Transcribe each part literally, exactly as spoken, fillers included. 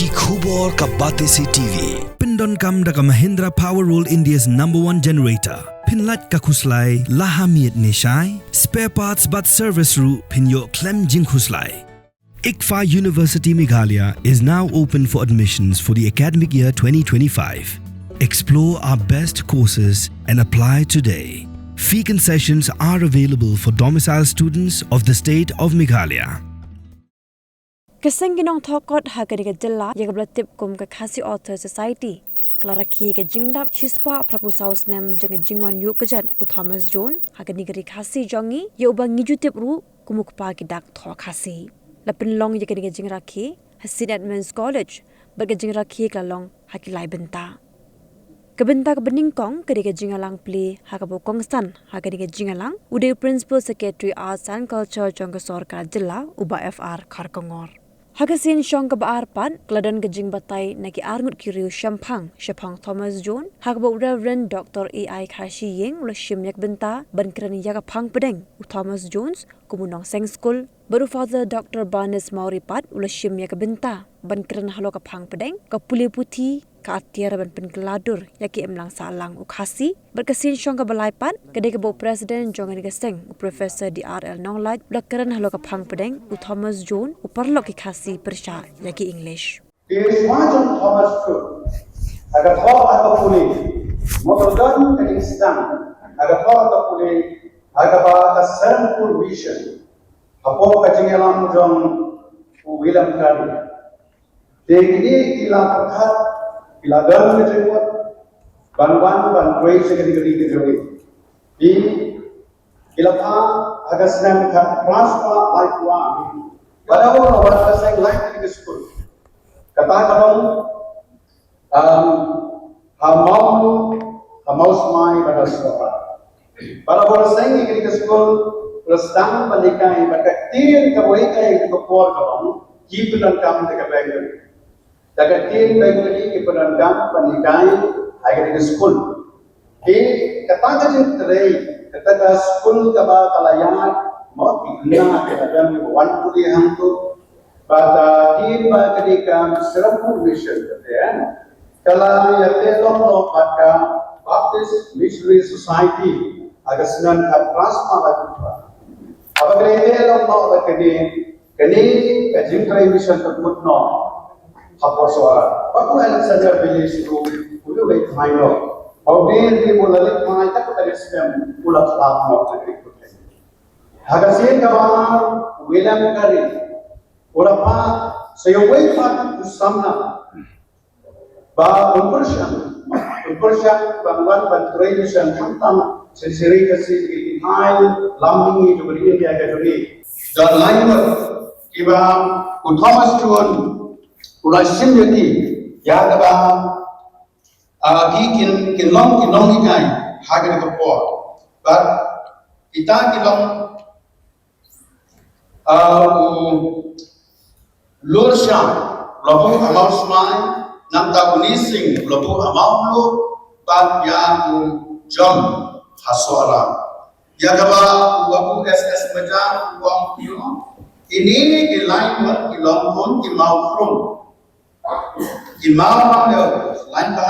Khubor ka Batesi T V. Pyndonkam da ka Mahindra Power World, India's number one generator. Pynlait ka khuslai la ha miet ne shai. Spare parts bad service ruh pynïoh khlem jingkhuslai. ICFAI University Meghalaya is now open for admissions for the academic year twenty twenty-five. Explore our best courses and apply today. Fee concessions are available for domicile students of the state of Meghalaya. Ka seng ki nongthoh kot ha kane ka jylla, ïa kaba la tip kum ka Khasi Author Society, ka la rakhe ïa ka jingdap shispah phraphew saw snem jong ka jingwan ïuh kjat u Thomas Jones ha kane ka ri Khasi jong ngi, ïa uba ngi ju tip ruh kum u kpa ki dak thoh Khasi. La pynlong ïa kane ka jingrakhe ha St Edmund's College, bad ka jingrakhe ka la long ha ki lai bynta. Ka bynta kaba nyngkong ka dei ka jingïalang plie ha kaba u kongsan ha kane ka jingïalang u dei u Principal Secretary Arts and Culture jong ka sorkar jylla, u Bah F R Kharkongor. Ha ka sien shong kaba ar pat, ka la don ka jingbatai na ki arngut ki riew shemphang shaphang Thomas Jones, ha kaba u Reverend Doctor A I Kharshiing u la shim ïa ka bynta ban kren ïa ka phang pdeng u Thomas Jones kum u nongseng skul, bad u Father Doctor Barnes Mawrie pat u la shim ïa ka bynta ban kren halor ka phang pdeng, ka pule puthi, ka atiar ban pynkylla dur ïa ki imlang sahlang u Khasi. Bad ka sien shong kaba lai pat ka dei kaba u President jong kane ka seng, u Professor D R L Nonglait, u la kren halor ka phang pdeng u Thomas Jones, u paralok ki Khasi pyrshah ïa ki English. Ki shuwa jong Thomas Jones, ha ka thoh ha ka pule, mo ka don ka jingsdang ha ka thoh ha ka pule, ha kaba ka Seranpur Mission, hapoh ka jingïalam jong u William Carey. Te kine ki la pyrkhat, ki la don ka jingmut ban wan ban trei sha kane ka ri ka jong ngi. Te ki la phah ha ka snem khatphra spah laiphew ar. Bad haba la wan ka seng, la ïa ka skul. Kata ka long, um, ha Mawmluh, ha Mawsmai bad ha Sohra. Bad haba la seng ïa kane ka skul, la sdang ban hikai, bad ka ktien kaba hikai ha ka por ka long, ki pyndonkam da ka Bengali. Da ka ktien Bengali ki pyndonkam ban hikai ha kane ka skul. Te kata ka jingtrei, kata ka skul kaba ka la ïaid, mo, ki khynnah ki la don kiba wan pule hangto. Bad, ah, kin ba ka dei ka Seranpur Mission ka te, eh, ka la ïateh lok noh bad ka Baptist Missionary Society ha ka snem khatphra spah laiphew phra. Haba ka la ïateh lok noh bad kane, kane ka jingtrei mission ka mut noh hapoh Sohra. Bad u Alexander Village ruh u la leit phai noh. Haba u la leit phai, kata ka snem u la khlad noh. Ha ka sien kaba ar, William Carey u la phah sa ïa uwei pat u samla ba un pyrshang, un pyrshang ban wan ban trei mission khamtam sha shisha ka sien ki thaiñ lam mihngi jong ka ri India ka jong ngi. Da lai ngut kiba u Thomas Jones u la shim ïa ki, ïa kaba, ah, ki kin, kin long ki nonghikai ha kane ka por. Bad kita ki long, ah, u Lurshah, u la buh ha Mawsmai, nangta u Nising, u la buh ha Mawmluh, bad ïa u John ha Sohra. Ïa kaba u Babu S S Majak u ong, ïa kine ki lai ngut ki long kum ki maw krung. Ki maw ba dei, lain bha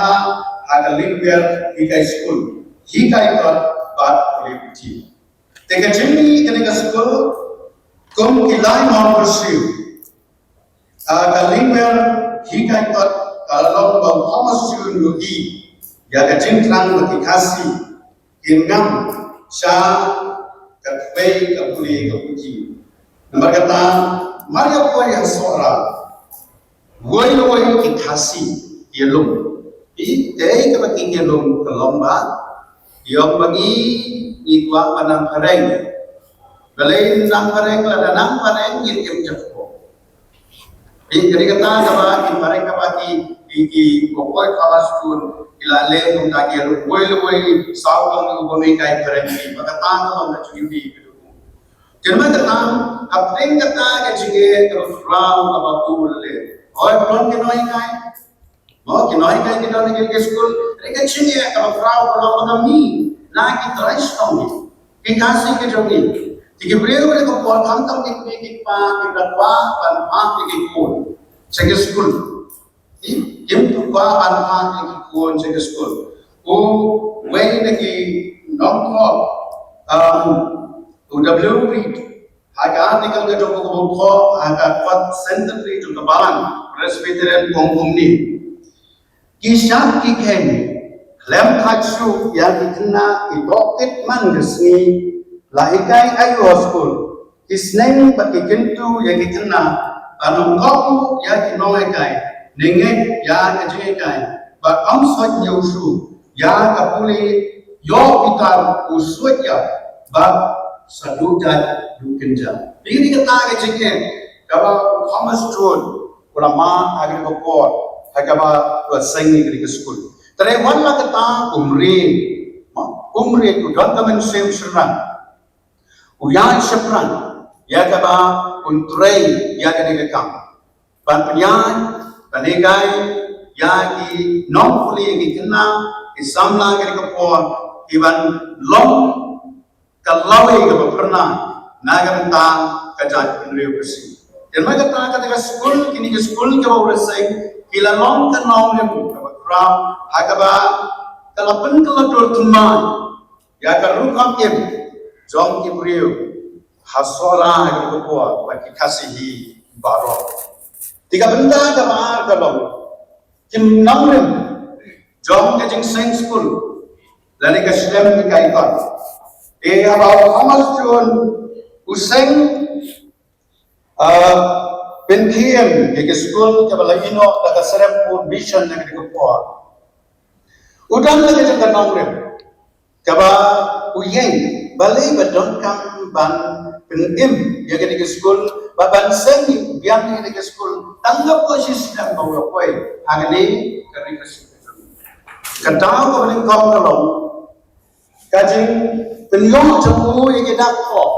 ha ka Lyngwiar Hikai School, hikai kot bad pule puthi. Te ka jingmih kane ka skul kum ki lai maw kyrsiew. Ah, ka Lyngwiar Hikai Kot ka la long ba u Thomas Jones u ïohi ïa ka jingthrang ba ki Khasi kin ngam sha ka kawei ka pule ka puthi. Namar kata, mar ïa poi ha Sohra, wei wei ki Khasi ki ïalum. Te kaba ki ïalum ka long ba ïa ba ngi, ngi kwah ba nang phareng. Balei nang phareng? Lada nang phareng ngin im jakhlia. Te ka dei kata kaba ki phareng kaba ki, ki, ki poi Thomas Jones ki la leh kumta, ki ïalum wei wei saw long, ïa uba ngi kai phareng ki. Ba kata ka long ka jingim ki. Te namar kata, hapdeng kata ka jingeh kaba khraw kaba u leh, hooid, don ki nonghikai. Mo, ki nonghikai ki don ha ki skul. Hynrei ka jingeh kaba khraw ka long ba ka mih na ki trai shnong, ki Khasi ki jong ngi. Te ki briew ha kane ka por khamtam ki kmie ki kpa ki da kwah ban phah ïa ki khun sha ki skul. Kim tu kwah ban phah ïa ki khun sha ki skul. Uwei na ki nongthoh, um, u W Reid, ha ka article ka jong u, u thoh ha ka Fourth Centenary jong ka Balang Presbyterian, ong kumne: Ki shad ki kheiñ khlem khait shuh ïa ki khynnah ki tohkit man ka sngi, la hikai aïu ha skul. Ki sneng bad ki kyntu ïa ki khynnah ban ym kohnguh ïa ki nonghikai, ne ngeit ïa ka jinghikai, bad ym soi ñiewshu ïa ka pule, ïoh bitar u suid ïa, bad sa duh jait duh kynja. Phi ïohi kata ka jingeh kaba u Thomas Jones u la mad ha kane ka por, ha kaba u la seng ïa kane ka skul. Te wat la kata, um rit, um rit, u don ka mynsiem shynrang, u ïaid shaphrang ïa kaba un trei ïa kane ka kam, ban pynïaid, ban hikai ïa ki nongpule, ki khynnah, ki samla kane ka por, ki ban long ka lawei kaba phyrnai na ka bynta ka jaitbynriew Khasi. Te namar kata, kata ka skul, kine ki skul kiba u la seng, ki la long ka nongrim kaba khraw, ha kaba ka la pynkylla dur thymmai ïa ka rukom im jong ki briew ha Sohra, ha kane ka por, bad ki Khasi hi baroh. Te ka bynta kaba ar ka long ki nongrim jong ka jingseng skul lane ka shlem hikai kot. Te haba u Thomas Jones u seng, ah, pynkhie ïa ka skul kaba la ïehnoh da ka Serampore Mission ha kane ka por, u don la ka jong ka nongrim kaba u ïeng balei ba donkam ban pynim ïa kane ka skul, ba ban seng biang ïa kane ka skul tang hapoh shi snem ba u la poi ha kane ka ri Khasi. Ka daw kaba nyngkong ka long ka jingpynïoh jong u ïa ki dak thoh.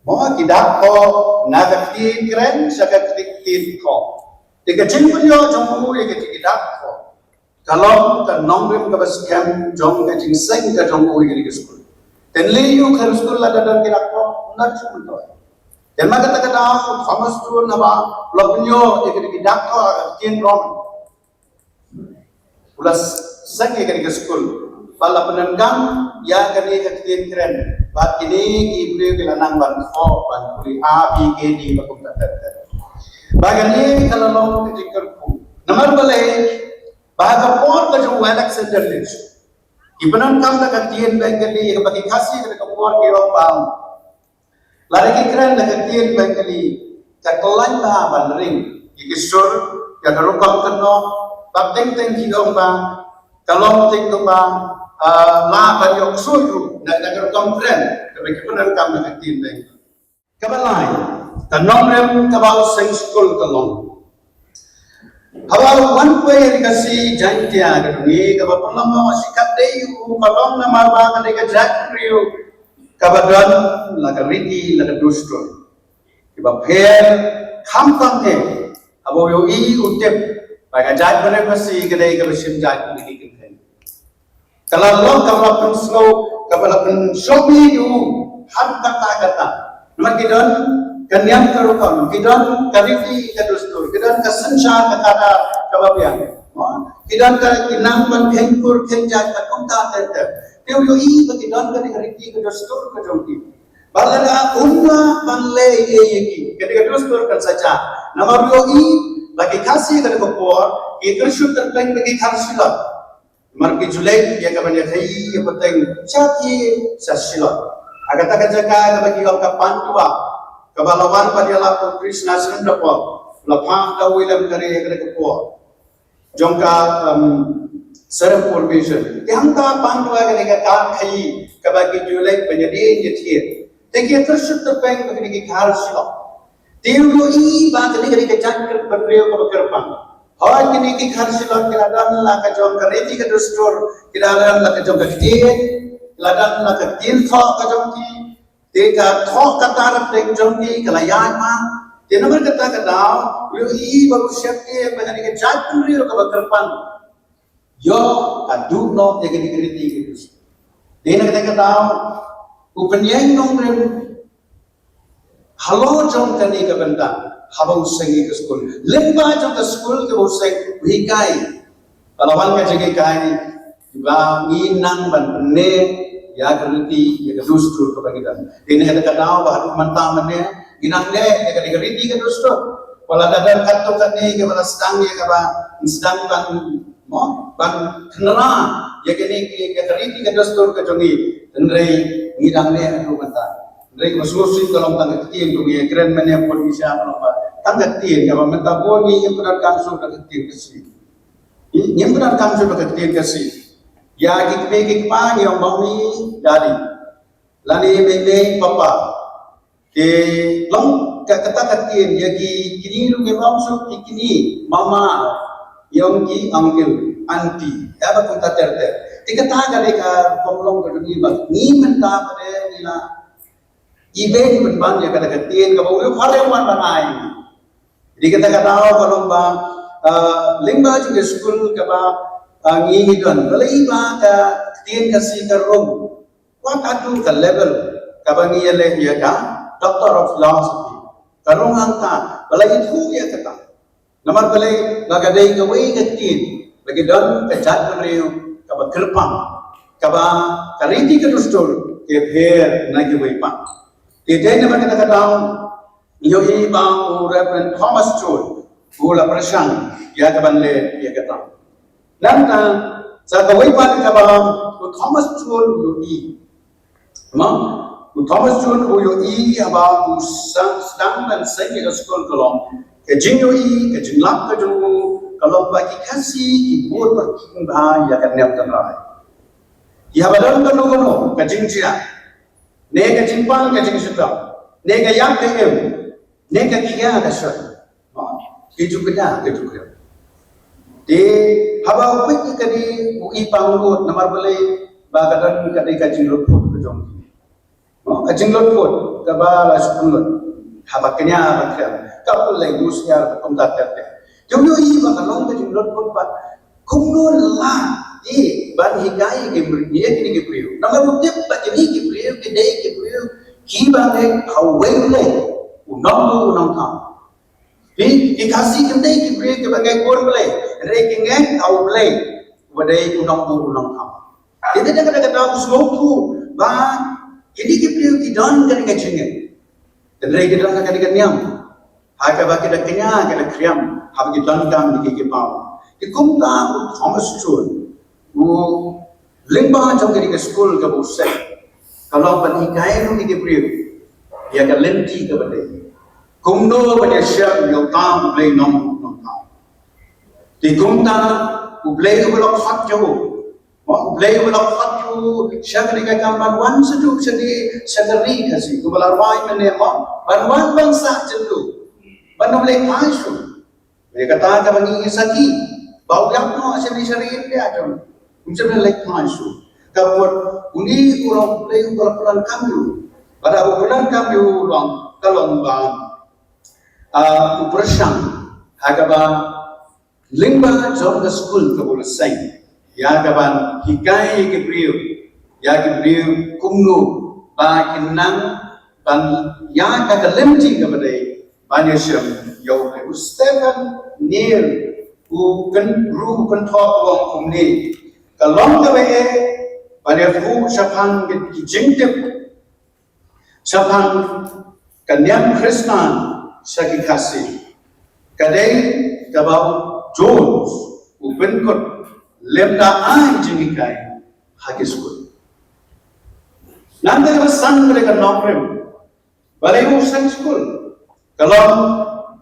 Mo, ki dak thoh na ka ktien kren sha ka ktien thoh. Te ka jingpynïoh jong u ïa ki, ki dak thoh ka long ka nongrim kaba skhem jong ka jingseng ka jong u ïa kane ka skul. Te lei ïa u khlem skul lada don ki dak thoh, ym don shuh myntoi. Te namar kata ka daw u Thomas Jones haba u la pynïoh ïa kine ki dak thoh ha ka ktien Roman, u la seng ïa kane ka skul, bad la pyndonkam ïa kane ka ktien kren, bad kine ki briew ki la nang ban thoh, ban pule A, B, K, D, bad kumta ter ter. Bad kane ka la long ka jingkyrkhu. Namar balei? Ba ha ka por ka jong u Alexander Leach, ki pyndonkam da ka ktien Bengali, kaba ki Khasi ha kane ka por ki ong ba lada ki kren da ka ktien Bengali, ka khlaiñ bha ban ring ïa ki sur, ïa ka rukom kynnoh, bad teng teng ki ong ba ka long teng kumba, ah, lah ban ïoh ksuid ruh na, na ka rukom kren kaba ki pyndonkam da ka ktien Bengali. Kaba lai, ka nongrim kaba u seng skul ka long. Haba u wan poi ha ri Khasi Jaiñtia ka jong ngi, kaba pynlong ba u shikatdei u ka long namar ba ka dei ka jaitbynriew kaba don la ka riti, la ka dustur kiba pher, khamtam eh haba u ïohi u tip ba ka jaitbynriew Khasi ka dei kaba shim jait na ki kynthei. Ka la long kaba la pynsngew, kaba la pynshong ïa u ha kata kata. Namar ki don ka niam ka rukom, ki don ka riti ka dustur, ki don ka synshar ka khadar kaba biang. Ki don ka, ki nang ban kheiñ kur kheiñ jait ka kumta ter ter. Te u ïohi ba ki don ka riti ka dustur ka jong ki. Bad lada um lah ban leh ei ei ïa ki, ka dei ka dustur kan sa jia. Namar u ïohi ba ki Khasi ha kata ka por ki kyrshu tyrpeng ba ki Khar Shillot. Namar ki ju leit ïa ka ban ïa khaïi ïa pateng sha ki, sha Shillot. Ha kata ka jaka kaba ki ong ka Pandua, kaba la wan ban ïalap u Krishna Chandrapal, la phah da u William Carey ha kata ka por jong ka, um, Serampore Mission. Te hangta Pandua ka dei ka kar khaïi kaba ki ju leit ban ïadien ïathied. Te ki kyrshu tyrpeng ba kine ki Khar Shillot. Te u ïohi ba kane ka dei ka jaitbynriew kaba kyrpang. Hooid, kine ki Khar Shillot ki la don la ka jong ka riti ka dustur, ki la don la ka jong ka ktien, ki la don la ka ktien thoh ka jong ki. Te ka thoh ka tar ka jong ki ka la ïaid ma. Te namar kata ka daw u ïohi ba u sheptieng ba kane ka jaitbynriew kaba kyrpang, ïoh ka duh noh ïa kane ka riti ka dustur. Te na kata ka daw u pynïeng nongrim Halor jong kane ka bynta, haba u seng ïa ka skul, lyngba jong ka skul kaba u seng, u hikai. Ka la wan ka jinghikai ba ngi nang ban pynneh ïa ka riti, ïa ka dustur kaba ngi don. Te na kata ka daw ba haduh mynta mynne ngi nang neh ïa ka riti ka dustur. Wat la da don katto katne kaba la sdang ïa kaba sdang ban, mo, ban kynrah ïa kane, ïa ka riti ka dustur ka jong ngi. Hynrei ngi dang neh haduh mynta. Hynrei kaba sngewsih ka long tang ka ktien, kumne kren mynne pud ngi sha ka long ba tang ka ktien, kaba mynta bun ngi ngim pyndonkam shuh da ka ktien Khasi. Ngi ngim pyndonkam shuh da ka ktien Khasi. Ïa ki kmie ki kpa ngi ong mami, daddy. Lane mei mei, papa. Te long ka, kata ka ktien, ïa ki kine ruh ngim ong shuh ki kine, mama, ïa ong ki uncle, auntie. Ïa ba kumta ter ter. Te kata ka dei ka rukom long ka jong ngi ba ngi mynta pat ngi la ibeiñ pynban ïa kata ka ktien kaba u Blei u la wan ban ai. Dei kata ka daw ka long ba, ah, lyngba jong ka skul kaba, ah, ngi, ngi don, balei ba ka ktien Khasi ka rung. Wat haduh ka level kaba ngi ïaleh ïa ka Doctor of Philosophy. Ka rung hangta, ba la ithuh ïa kata. Namar balei, ba ka dei kawei ka ktien, ba ki don ka jaitbynriew kaba kyrpang, kaba ka riti ka dustur ka pher na kiwei pat. Te dei namar kata ka daw, ngi ïohi ba u Reverend Thomas Chun u la pyrshang ïa ka ban leh ïa kata. Nangta sa kawei pat kaba u Thomas Chun u ïohi. Mo, u Thomas Chun u ïohi haba u sdang, sdang ban seng ïa ka skul ka long, ka jingïohi, ka jinglap ka jong u ka long ba ki Khasi ki bud bha ïa ka niam tynrai. Ïa haba don kano kano ka jingjia, ne ka jingpang ka jingshitom, ne ka ïap ka im, ne ka khia ka shon. Mo, ki ju kynja, ki ju kynja. Te haba u peit ïa kane u i pang lut, namar balei, ba ka don kane ka jinglut put ka jong ki. Mo, ka jinglut put kaba la shu pynlut. Haba kynja ba kynja, ka pynleit u snier kumta ter ter. Te u ïohi ba ka long ka jinglut put ba kumno la, eh, ban hikai ïa ki briew, ïa kine ki briew. Namar u tip ba kine ki briew ki dei ki briew kiba ngeit ha uwei U Blei, u Nongbuh u Nongthaw. Ki, ki Khasi kim dei ki briew kiba ngeit ha U Blei, hynrei ki ngeit ha U Blei uba dei u Nongbuh u Nongthaw. Te dei kata ka daw u sngewthuh ba kine ki briew ki don kane ka jingngeit, hynrei ki don kane ka niam ha kaba ki da kynja, ki da khriam haba ki donkam ïa ki, ki paw. Te kumta u Thomas Chun u lyngba jong kane ka skul kaba u seng, ka long ban hikai ruh ïa ki briew ïa ka lynti kaba dei. Kumno ban ïashem ïa uta U Blei Nongbuh Nongthaw. Te kumta U Blei uba la khot ïa u, mo, U Blei uba la khot ïa u sha kane ka kam ban wan sha u, sha kane, sha ka ri Khasi, kumba la rwai mynne, mo, ban wan ban sah jingduh, ban ym leit phai shuh. Ïa kata kaba ngi ïa sakhi ba u ïap noh shane sha ri India jong, um shym leit phai shuh. Ka mut une u long U Blei uba la pyndonkam ïa u. Bad haba u pyndonkam ïa u long, ka long ba, ah, u pyrshang ha kaba lyngba jong ka skul kaba u la seng ïa kaban hikai ïa ki briew, ïa ki briew kumno ba kin nang ban ïa ka, ka lynti kaba dei ban ïashem ïa U Blei. U Stephen Neill u kyn, ruh u kynthoh u ong kumne, ka long kaba eh ban ïathuh shaphang ki, ki jingtip shaphang ka niam Khristan sha ki Khasi ka dei kaba u Jones u pynkut lymda ai jinghikai ha ki skul. Nangta kaba san ka dei ka nongrim. Balei u seng skul? Ka long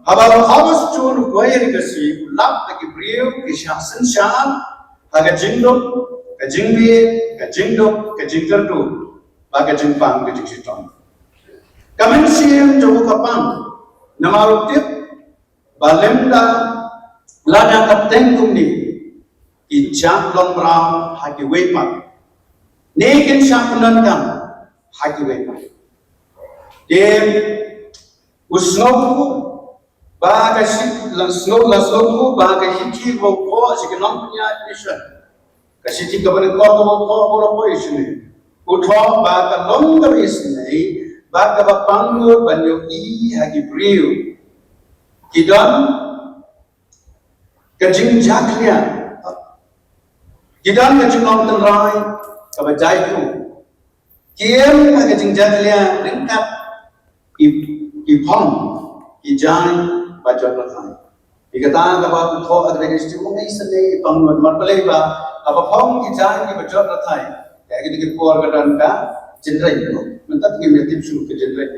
haba u Thomas Jones u poi ïa ka Khasi, u lap da ki briew ki shah synshar ha ka jingduk, ka jingbieit, ka jingduk, ka jingkyrduh, bad ka jingpang, ka jingshitom. Ka mynsiem jong u ka pang namar u tip ba lymda lada ka teng kumne kin shah long mraw ha kiwei pat, ne kin shah pyndonkam ha kiwei pat. Te u sngewthuh ba ka shi, la sngew, la sngewthuh ba ka shithi ba u thoh sha ki nongpynïaid mission, ka shithi kaba nyngkong kaba u thoh, ba u la poi shane, u thoh ba ka long kaba isynei Bad kaba pang lut ban ïohi ha ki briew, ki don ka jingjakhlia, ki don ka jinglong tynrai kaba jaithuh. Ki im ha ka jingjakhlia ryngkat ki, ki phong, ki jaiñ ba jot rthai. Ïa kata kaba u thoh ha ka dei ka shithi u ong isynei i pang lut, namar balei ba haba phong ki jaiñ kiba jot rthai, ïa kine ki por ka don ka jingrein. Mynta te ngim ïa tip shuh ka jingrein,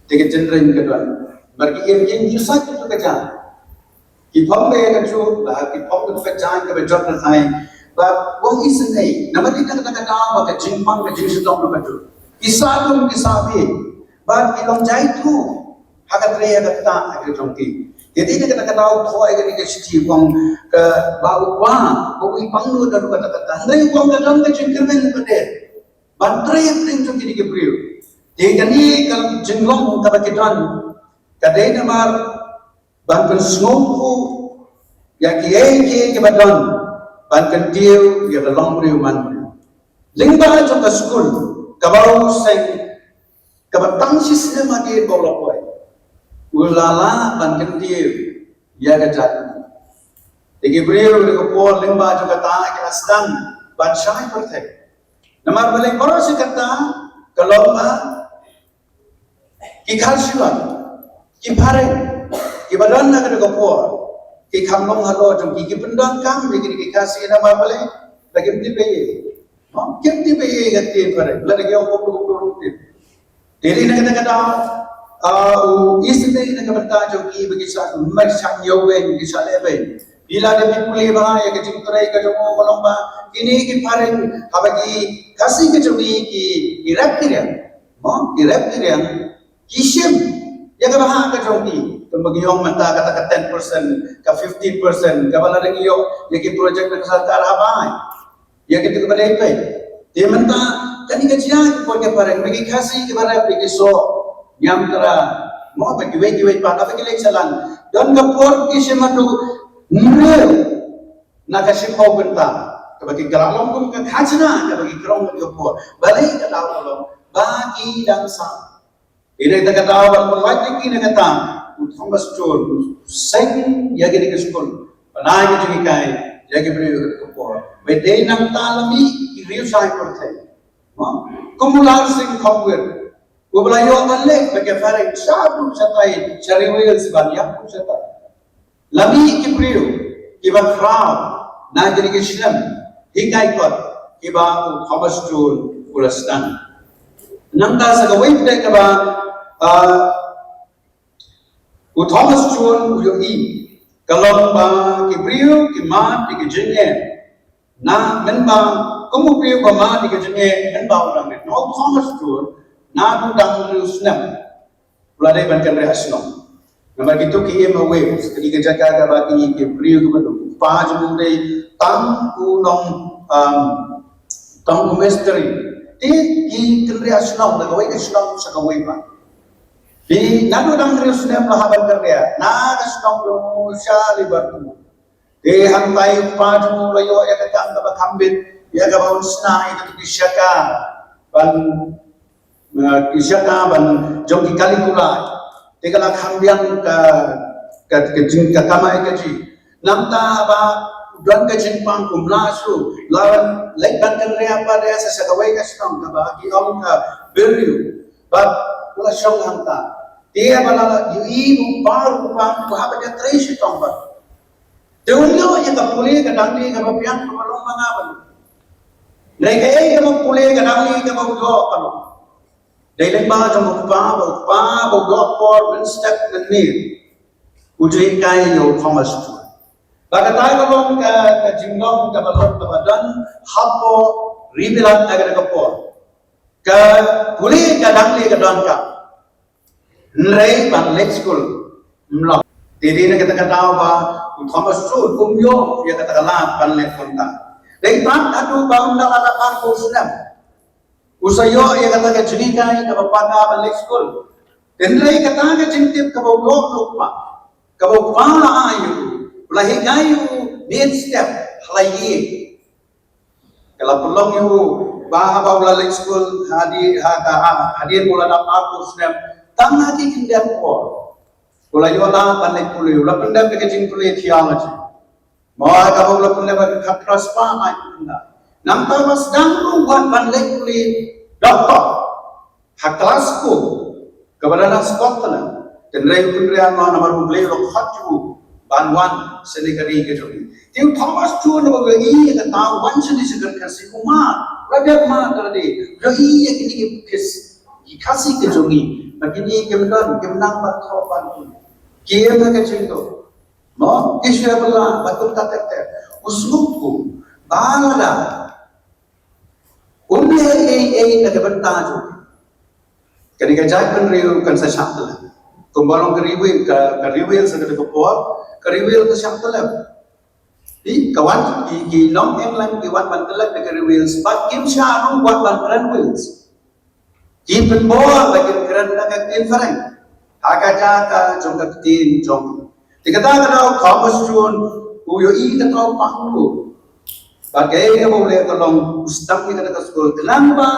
te ka jingrein ka don. Namar ki im, ki im shuh sait katu ka jaiñ. Ki phong ïa kajuh, ba ki phong ïa ka jaiñ kaba jot rthai. Ba u ong isynei, namar dei na kata ka daw ba ka jingpang ka jingshitom ka jur. Ki sah dum ki sah bieit. Bad ki long jaithuh ha ka trei ha ka ktah ha ka jong ki. Te dei na kata ka daw u thoh ïa kane ka shithi u ong kaba u kwah ba u ïa pang lut da kata ka ktah. Hynrei u ong ka don ka jingkyrmen ba dei ban trei ha ka jong kine ki briew. Te kane ka jinglong kaba ki don ka dei namar ban pynsngewthuh ïa kiei kiei kiba don, ban kyntiew ïa ka longbriew manbriew. Lyngba jong ka skul kaba u seng, kaba tang shi snem hadien ba u la poi, u la lah ban kyntiew ïa ka jait. Te ki briew ha kane ka por lyngba jong kata ki la sdang ban shai pyrthei. Namar balei? Baroh shi katta ka long ba ki Khar Shilang, ki phareng kiba don ha kane ka por, ki kham long halor jong ki, ki pyndonkam ïa kine ki Khasi. Namar balei? Ba kim tip ei ei. Mo, kim tip ei ei ka ktien phareng, lada ki ong kumno kumno ruh kim tip. Te dei na kata ka daw, ah, u isynei na ka bynta jong ki ba ki shah mih, shah ñiew beiñ, ki shah leh beiñ. Phi la dep pule bha ïa ka jingtrei ka jong u, ka long ba kine ki phareng, haba ki Khasi ka jong ngi ki, ki rep ki riang. Mo, ki rep ki riang, ki shim ïa ka bhah ka jong ki. Kumba ngi ong mynta kata ka ten percent, ka fifteen percent, kaba la dang ïoh ïa ki project na ka sorkar ha bai. Ïa kito kiba dei peit. Te mynta kane ka jia ki por ki phareng, ma ki Khasi kiba rep ïa ki soh Niamtra, mo, bad kiwei kiwei pat, haba ki leit shalan, don ka por ki shim haduh hynriew na ka shiphew bynta kaba ki kyrpang long kum ka khajna kaba ki krong ha kane ka por. Balei ka daw ka long ba ki dang sah. Ine kata ka daw ban pynlait ïa ki na kata, u Thomas Jones u seng ïa kine ki skul, ban ai ka jinghikai ïa ki briew ha kane ka por. Ba dei nangta la mih ki riewshai pyrthei, mo, kum u Larsing Thongwir, uba la ïoh ban leit bad ki phareng shaduh shatai sha ri Wales ban ïap shatai. La mih ki briew kiba khraw na kine ki snem hikai kot kiba u Thomas Jones u la sdang. Nangta sa kawei pat kaba, ah, u Thomas Jones u ïohi ka long ba ki briew ki mad ïa ki jingeh. Na mynba kum u briew ba mad ïa ki jingeh mynba u dang rit, na u Thomas Jones naduh u dang hynriew snem u la dei ban kynriah shnong. Namar kito ki im ha Wales, kane ka jaka kaba kine ki briew kiba duk. U kpa jong u dei tang u nong, um, tang u mistri. Te ki kynriah shnong na kawei ka shnong sha kawei pat. Te naduh u dang hynriew snem la hap ban kynriah na ka shnong jong u sha Liverpool. Te hangtai u kpa jong u la ïoh ïa ka kam kaba kham bit, ïa kaba un shna ïa kito ki shaka ban, eh, ki shaka ban jong ki Caligula. Te ka la kham biang ka, ka, ka jing, ka kamai kajih. Nangta ba don ka jingpang, um lah shuh, la wan leit ban kynriah pat ïa sa sha kawei ka shnong kaba ki ong ka Biriu. Bad u la shong hangta. Te ba la ïohi ba u kpa ruh u pang, u hap ban ïatrei shitom pat. Te um ïoh ïa ka pule ka dang lieh kaba biang kaba long ma nga bad u. Dei kaei kaba pule ka dang lieh kaba u ïoh ka long? Dei lyngba jong u kpa, ba u kpa ba u ïoh por mynstep mynmiet u ju hikai ïa u Thomas Jones. Ba kata ka long ka, ka jinglong kaba long kaba don hapoh ri Bilat ha kata ka por. Ka pule ka dang lieh ka donkam. Hynrei ban leit skul ym long. Te dei na kata ka daw ba u Thomas Jones um ïoh ïa kata ka lad ban leit kumta. Dei tang haduh ba un da lada arphew snem u sa ïoh ïa kata ka jinghikai kaba paka ban leit skul. Hynrei kata ka jingtip kaba u ïoh na u kpa, kaba u kpa la ai ïa u, u la hikai ïa u mynstep ha la ïing. Ka la pynlong ïa u Ba haba u la leit skul hadien, ha ka, ha, hadien ba u la dap arphew snem, tang ha ki kyndit por u la ïoh lad ban leit pule, u la pyndep ïa ka jingpule theology. Mo, kaba u la pyndep ïa ka khatphra spah ai pynda. Nangta ba sdang ruh wat ban leit pule doktor ha Glasgow, kaba don ha Scotland. Hynrei u pynriang noh namar U Blei u la khot ïa u ban wan shane ka ri ka jong ngi. Te u Thomas Jones uba ïohi ïa kata, u wan shane sha ka ri Khasi, u mad, u la dep mad lade, u ïohi ïa kine ki, ki Khasi ki jong ngi ba kine kim don, kim nang ban thoh ban pule, kim ha ka jingduk, mo, ki shu bylla bad kumta ter ter. U sngewthuh ba lada um leh ei ei na ka bynta jong kane ka jaitbynriew kan sa shah tyllep. Kumba long ka Ri Wales, ka, ka Ri Wales ha kata ka por, ka Ri Wales ka shah tyllep. Ki, ka wan, ki, ki nong England ki wan ban tyllep ïa ka Ri Wales, bad kim shah ruh wat ban kren Wales. Ki pynbor ba kin kren da ka ktien Phareng ha ka jaka jong ka ktien jong. Te kata ka daw Thomas Jones u ïohi kata u pang ruh. Bad kaei kaba u leh ka long u sdang ïa kata ka skul, khnang ba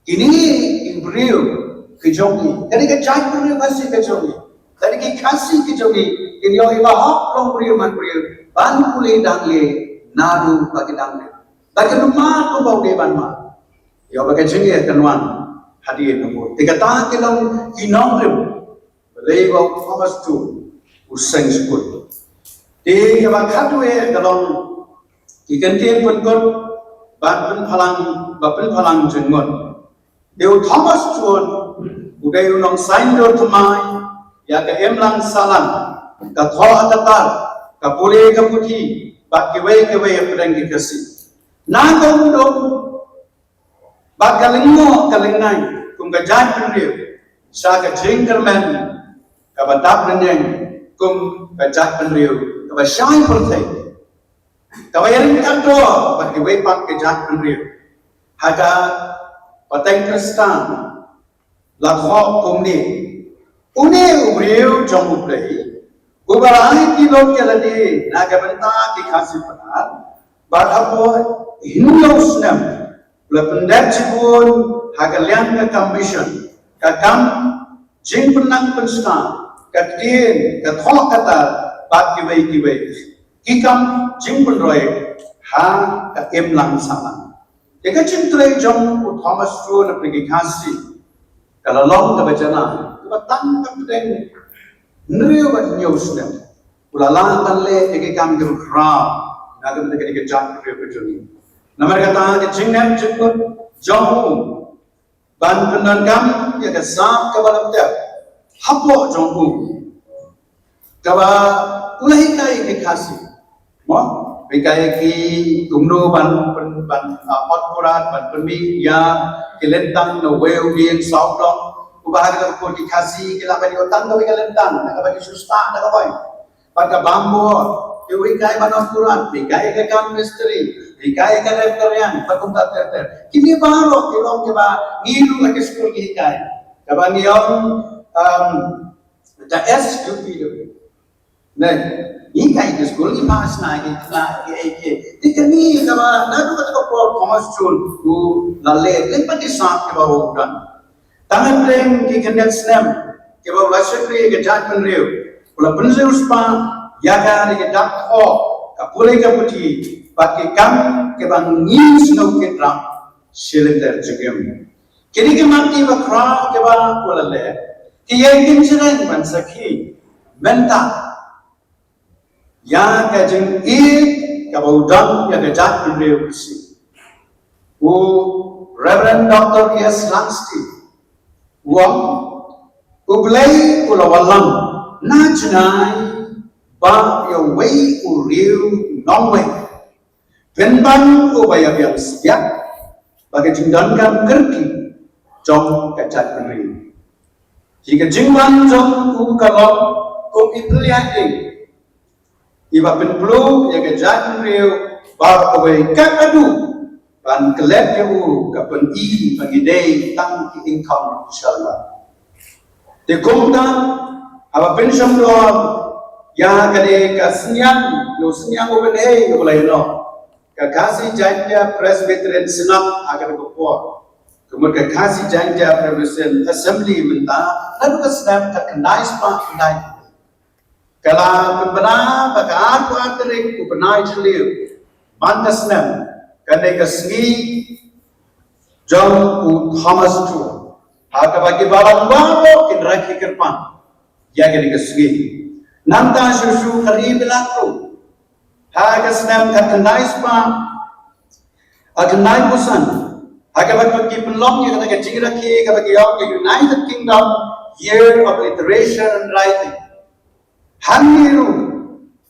kine ki briew ki jong ngi, kane ka jaitbynriew Khasi ka jong ngi, kane ki Khasi ki jong ngi, kin ïoh ïa ka hok long briew man briew ban pule dang leh naduh ba ki dang rit, ba kin ym mad kumba u dei ban mad. Ïoh ba ka jingeh kan wan hadien nabud. Te kata ki long ki nongrim. Balei ba u Thomas Jones u seng skul? Te kaba khatwei ka long ki kyntien pynkut bad pynphalang, ba pynphalang jingmut. Te u Thomas Jones u dei u nongsaiñdur thymmai ïa ka imlang sahlang, ka thoh ka tar, ka pule ka puthi bad kiwei kiwei hapdeng ki Khasi. Na ka umdum bad ka lyngngoh ka lyngngai kum ka jaitbynriew sha ka jingkyrmen kaba dap rynïeng kum ka jaitbynriew kaba shai pyrthei, kaba ïaryngkat bad kiwei pat ki jaitbynriew ha ka pateng Khristan. La thoh kumne: Une u briew jong U Blei uba la ai ki lok ïa lade na ka bynta ki Khasi Pnar, bad hapoh hynñiew snem u la pyndep shibun ha ka liang ka kam mission, ka kam jingpynnang pynshai, ka ktien, ka thoh ka tar bad kiwei kiwei ki kam jingpynroi ha ka imlang sahlang. Ïa ka jingtrei jong u Thomas Jones na pdeng ki Khasi ka la long kaba janai, kaba tang ka pdeng hynriew bad hynñiew snem u la lah ban leh ïa ki kam kiba khraw na ka bynta ka jaitbynriew ka jong ngi. Namar kata ka jingnep jingmut jong u ban pyndonkam ïa ka sap kaba la tep hapoh jong u, kaba u la hikai ïa ki Khasi. Mo, hikai ïa ki kumno ban pyn, ban, ah, ot kurat, ban pynmih ïa ki lyntang na uwei u dieng sawdong. Uba ha kata ka por ki Khasi ki lah ban ïoh tang kawei ka lyntang na kaba ki shu stad da kawei. Bad ka bamboo, te u hikai ban ot kurat, hikai ka kam mistri, hikai ka rep ka riang, bad kumta ter ter. Kine baroh ki long kiba ngi ruh ha ki skul ngi hikai. Kaba ngi ong, um, ka S U P. Ne, ngi hikai ki skul ngi pass na ki, na ki, ki, ki. Te kane kaba naduh kata ka por Thomas Jones u la leh lem bad ki sap kiba u don. Tang hapdeng ki khyndiat snem kiba u la shakri ïa ka jaitbynriew, u la pynriewspah ïa ka da ka dak thoh, ka pule ka puthi bad ki kam kiba ngi sngewkit rap shi lynter jingim. Kine ki mat kiba khraw kiba u la leh ki ïai kynjreng ban sakhi mynta ïa ka jingïeit kaba u don ïa ka jaitbynriew Khasi. U Reverend Doctor E S Langsty u ong, U Blei u la wallam na jingai ba ïa uwei u riew nongwei pynban uba ïa biang sbiang ba ka jingdonkam kyrkieh jong ka jaitbynriew. Hi ka jingwan jong u ka long kum i pynlong ïa iba pynpluh ïa ka jaitbynriew baroh kawei, ka adu ban klet ïa u ka pyni ba ngi dei tang ki ingkhong shalma. Te kumta haba pynshong dor ïa kane ka synñiang, ïa u synñiang u bynhei u Blei noh, ka Khasi Jaintia Presbyterian Synod ha kata ka por, ka mut ka Khasi Jaintia Presbyterian Assembly mynta, naduh ka snem khatkhyndai spah khyndai. Ka la pynbna ba ka arphew ar tarik u bnai Jylliew man ka snem, kane ka sngi jong u Thomas Jones, ha kaba ki balang baroh kin rakhe kyrpang ïa kane ka sngi. Nangta shuh shuh ka ri Bilat ruh, ha ka snem khatkhyndai spah khatkhyndai phew san, ha kaba ki pynlong ïa kata ka jingrakhe kaba ki ong ka United Kingdom Year of Literature and Writing. Hangne ruh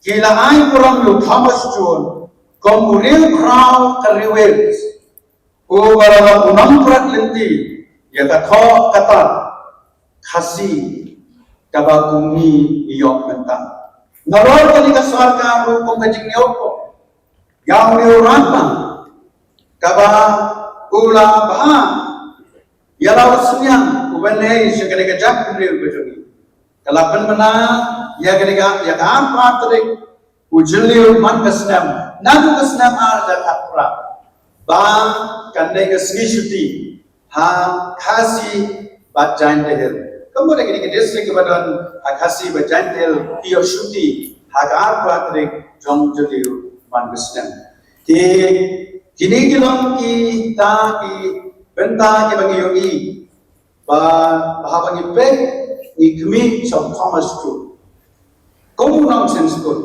ki la ai burom ïa u Thomas Jones kum u riewkhraw ka ri Wales, uba la long u nongpyrkhat lynti ïa ka thoh ka tar Khasi kaba kum ngi ïoh mynta. Nalor kane ka sorkar ruh kum ka jingïoh ko ïa une u rangbah kaba u la bha ïa la u synñiang u ban leit sha kane ka jaitbynriew ka jong ngi. Ka la pynbna ïa kane ka, ïa ka arphew ar tarik u Jylliew man ka snem, naduh ka snem ar hajar khatphra, ba kane ka sngi shuti ha Khasi bad Jaintia Hills. Ka mut kine ki district kiba don ha Khasi bad Jaintia Hills ki ïoh shuti ha ka arphew ar tarik jong Jylliew man ka snem. Te kine ki long kita ki bynta kiba ngi ïohi ba, ba haba ngi peit, ngi khmih sha u Thomas Jones kum u nongseng skul,